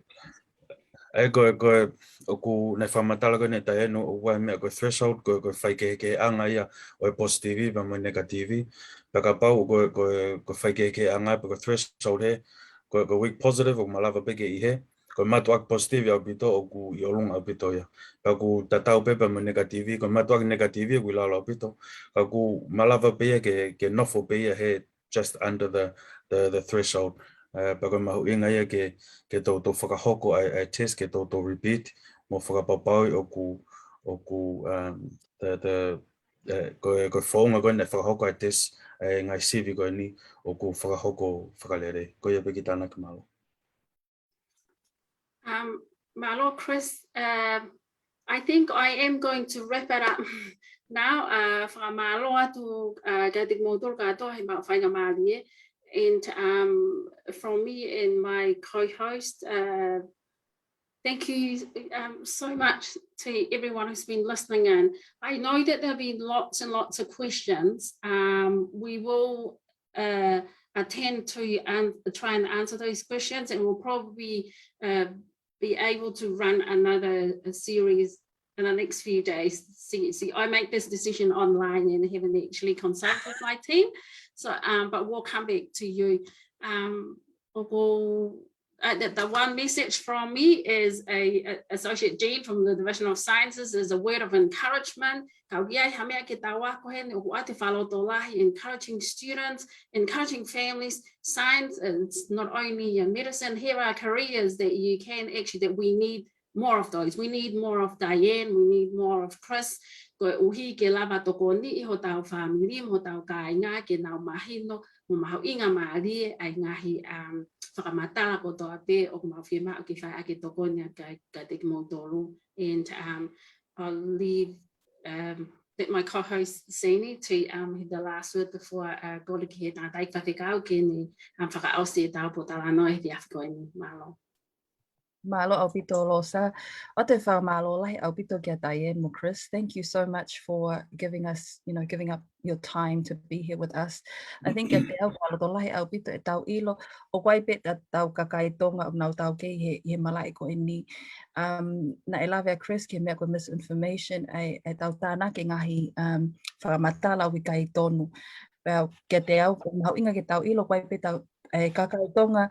ʻa ia ko e, ko e, ʻoku ne fakamatala ko eni ʻe Taienu ʻoku ʻi ai e meʻa ko e threshold, ko e, ko e faikehekeheʻanga ia ʻo e positive pea mo e negative. Pea kapau ko e, ko e, ko e faikehekeheʻanga pea ko e threshold hē, ko e, ko e weak positive ʻoku malava pē ke ʻi hē, ko e mātuʻaki positive ʻaupito ʻoku ʻi ʻolunga ʻaupito ia. Pea ʻoku tatau pē pea mo e negative, ko e mātuʻaki negative ʻoku ʻi lalo ʻaupito. Ka ʻoku malava pē ia ke, ke nofo pē ia hē just under the, the, the threshold. Uh, pea ko e mahuʻinga ia ke, ke toutou fakahoko ʻa e, ʻa e test, ke toutou repeat, mo fakapapauʻi ʻoku, ʻoku, um, the, the, uh, ko e, ko e founga ko eni ʻe fakahoko ʻa e test, ʻa e ngaahi sivi ko eni ʻoku fakahoko fakalelei. Ko ia pē ki tānaki mālō. Um, mālō, Chris. Uh, I think I am going to wrap it up now. Uh, fakamālō atu uh, kia kimoutolu kātoa he maʻu faingamālie. And um, from me and my co-host, uh, thank you um, so much to everyone who's been listening in. I know that there have been lots and lots of questions. Um, we will uh, attend to and try and answer those questions, and we'll probably uh, be able to run another series in the next few days. See, see, I make this decision online and haven't actually consulted with my team. So, um, but we'll come back to you. Um, we'll, uh, the, the one message from me is a, a Associate Dean from the Division of Sciences is a word of encouragement. Ka ʻoku ʻi ai ha meʻa ke tau ako heni, ʻoku ʻoatu e fakalotolahi, encouraging students, encouraging families. Science is not only a medicine, here are careers that you can actually, that we need more of those. We need more of Diane, we need more of Chris. Koeʻuhi ke lava tokoniʻi hotau fāmili, hotau kāinga, ke nau mahino mo mahuʻingamālie ʻa e ngaahi um, fakamatala kotoa pē ʻoku mau fiemaʻu ke fai ʻaki e tokoni ʻa e, kiate kimoutolu. And um, I'll leave um, let my co-host Sini to um, have the last word before uh, kole ki he tangataʻeiki faifekau ke ne um, fakaʻosi ʻetau pōtalanoa he efiafi ko eni. Mālō. Mālō ʻaupito Losa. ʻOatu e fakamālō lahi ʻaupito kia Diane mo Chris. Thank you so much for giving us, you know, giving up your time to be here with us. I think kiate au fakalotolahi ʻaupito ʻetau ʻilo ʻoku ʻi ai pē ʻetau kakai Tonga ʻoku nau taukei he, he malaʻe ko eni. Um, naʻe lave ʻa Chris ki he meʻa ko e misinformation, ʻa e, ʻetau tānaki e ngaahi um, fakamatala ʻoku ʻikai tonu. Pea kiate au ʻoku mahuʻinga ke tau ʻilo ʻoku ʻi ai pē ʻetau e, kakai Tonga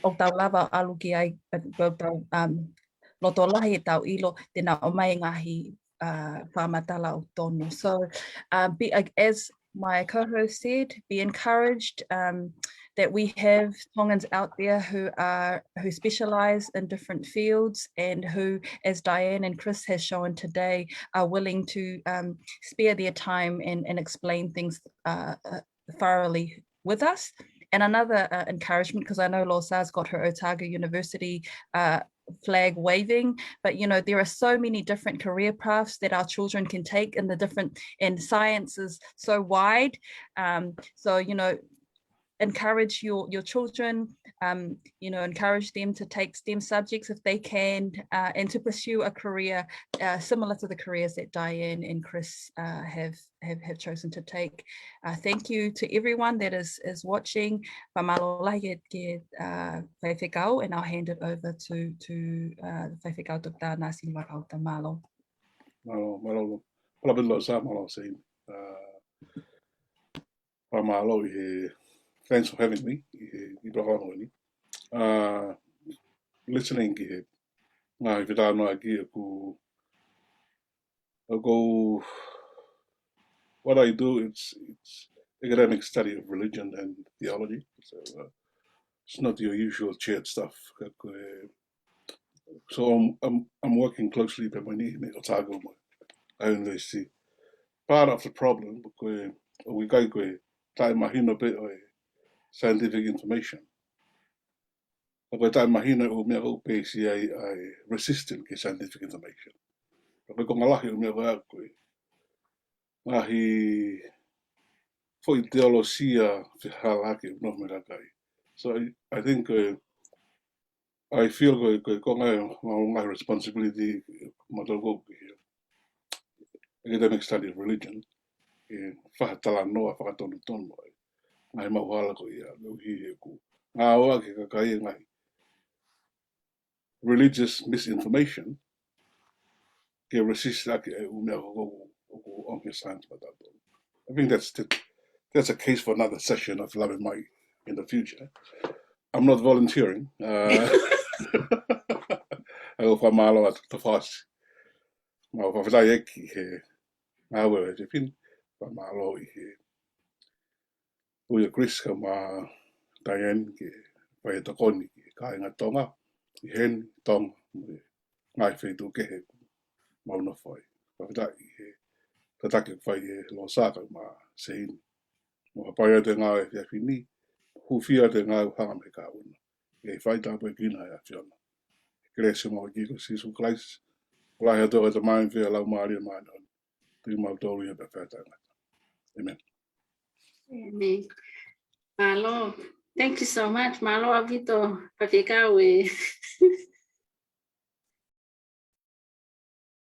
ʻoku tau lava ʻo ʻalu ki ai, ʻoku tau um, lotolahi ʻetau ʻilo te nau ʻomai e ngaahi uh, fakamatala ʻoku tonu. So, um, be, as my co-host said, be encouraged, um, that we have Tongans out there who are, who specialize in different fields and who, as Diane and Chris has shown today, are willing to, um, spare their time and, and explain things, uh, uh, thoroughly with us. And another, uh, encouragement, 'cause I know Losa's got her Otago University, uh, flag waving, but, you know, there are so many different career paths that our children can take in the different, and science is so wide. Um, so, you know, encourage your, your children, um, you know, encourage them to take STEM subjects if they can, uh, and to pursue a career, uh, similar to the careers that Diane and Chris, uh, have, have, have chosen to take. Uh, thank you to everyone that is, is watching. Fakamālō lahi ki he, uh, faifekau, and I'll hand it over to, to, uh, faifekau Doctor Nāsini Vakaota. Mālō. Mālō, mālō. Mālō pē Losa, mālō Seini. Uh, fakamālō ʻi he, thanks for having me ʻi he, ʻi he polokalama ni. Uh, listening ki he ngaahi fetalanoaʻaki ʻoku, ʻoku, what I do, it's, it's academic study of religion and theology. So, uh, it's not your usual church stuff. Ka ko e, so I'm, I'm, I'm working closely pē mo e niʻihi mei Otago mo e university. Part of the problem, ko e, ʻoku ʻikai ko e taʻemahino pē ʻo e scientific information. Ka ko e taʻemahino ʻo e meʻa ʻoku peisi ai ʻa e resistance ki he scientific information. Ka ko e konga lahi ʻo e meʻa ko e, ko e ngaahi foʻi teolosia fehālaaki ʻoku nofo mai he kakai. So I, I think, uh, I feel ko e, ko e, ko e ngaahi, ngaahi responsibility mautolu ko e academic study of religion, ke fakatalanoa fakatonutonu ai ngaahi maʻuhala ko ia, koeʻuhi he ʻoku ngāueʻaki ʻe he kakai e ngaahi religious misinformation ke resist ʻaki e ʻū meʻa ko ē ʻoku, ʻoku ʻomi ʻe he science maʻatautolu. I think that's the, that's a case for another session of Lave Mai in the future. I'm not volunteering. Uh, ʻoku ou fakamālō atu Tafasi. Mau fakafetaʻi ʻEiki he ngāue ʻa e fefine. Fakamālō ʻi he ui ʻa Chris kae ʻumaʻā Diane ke fai e tokoni ki he kāinga Tonga ʻi heni, Tonga, mo e ngaahi feituʻu kehe ʻoku mau nofo ai. Fakafetaʻi he tataki ʻoku fai ʻe Losa kae ʻumaʻā Seini. Mo hapai atu e ngāue he efiafi ni, hūfia atu e ngāue ʻoku hanga mei he kahaʻu na. ʻE fai tāpuekina ʻe he ʻAfiona. Kelesi ʻa hotau ʻEiki ko Sīsū Kalaisi, ʻofa lahi ʻa e ʻOtua ko e Tamai, feohi ʻa e Laumālie Māʻoniʻoni, tuki mautolu ia pea fai ʻa taʻengata. ʻĒmeni. ʻĒmeni. Mālō. Thank you so much. Mālō ʻaupito, faifekau, e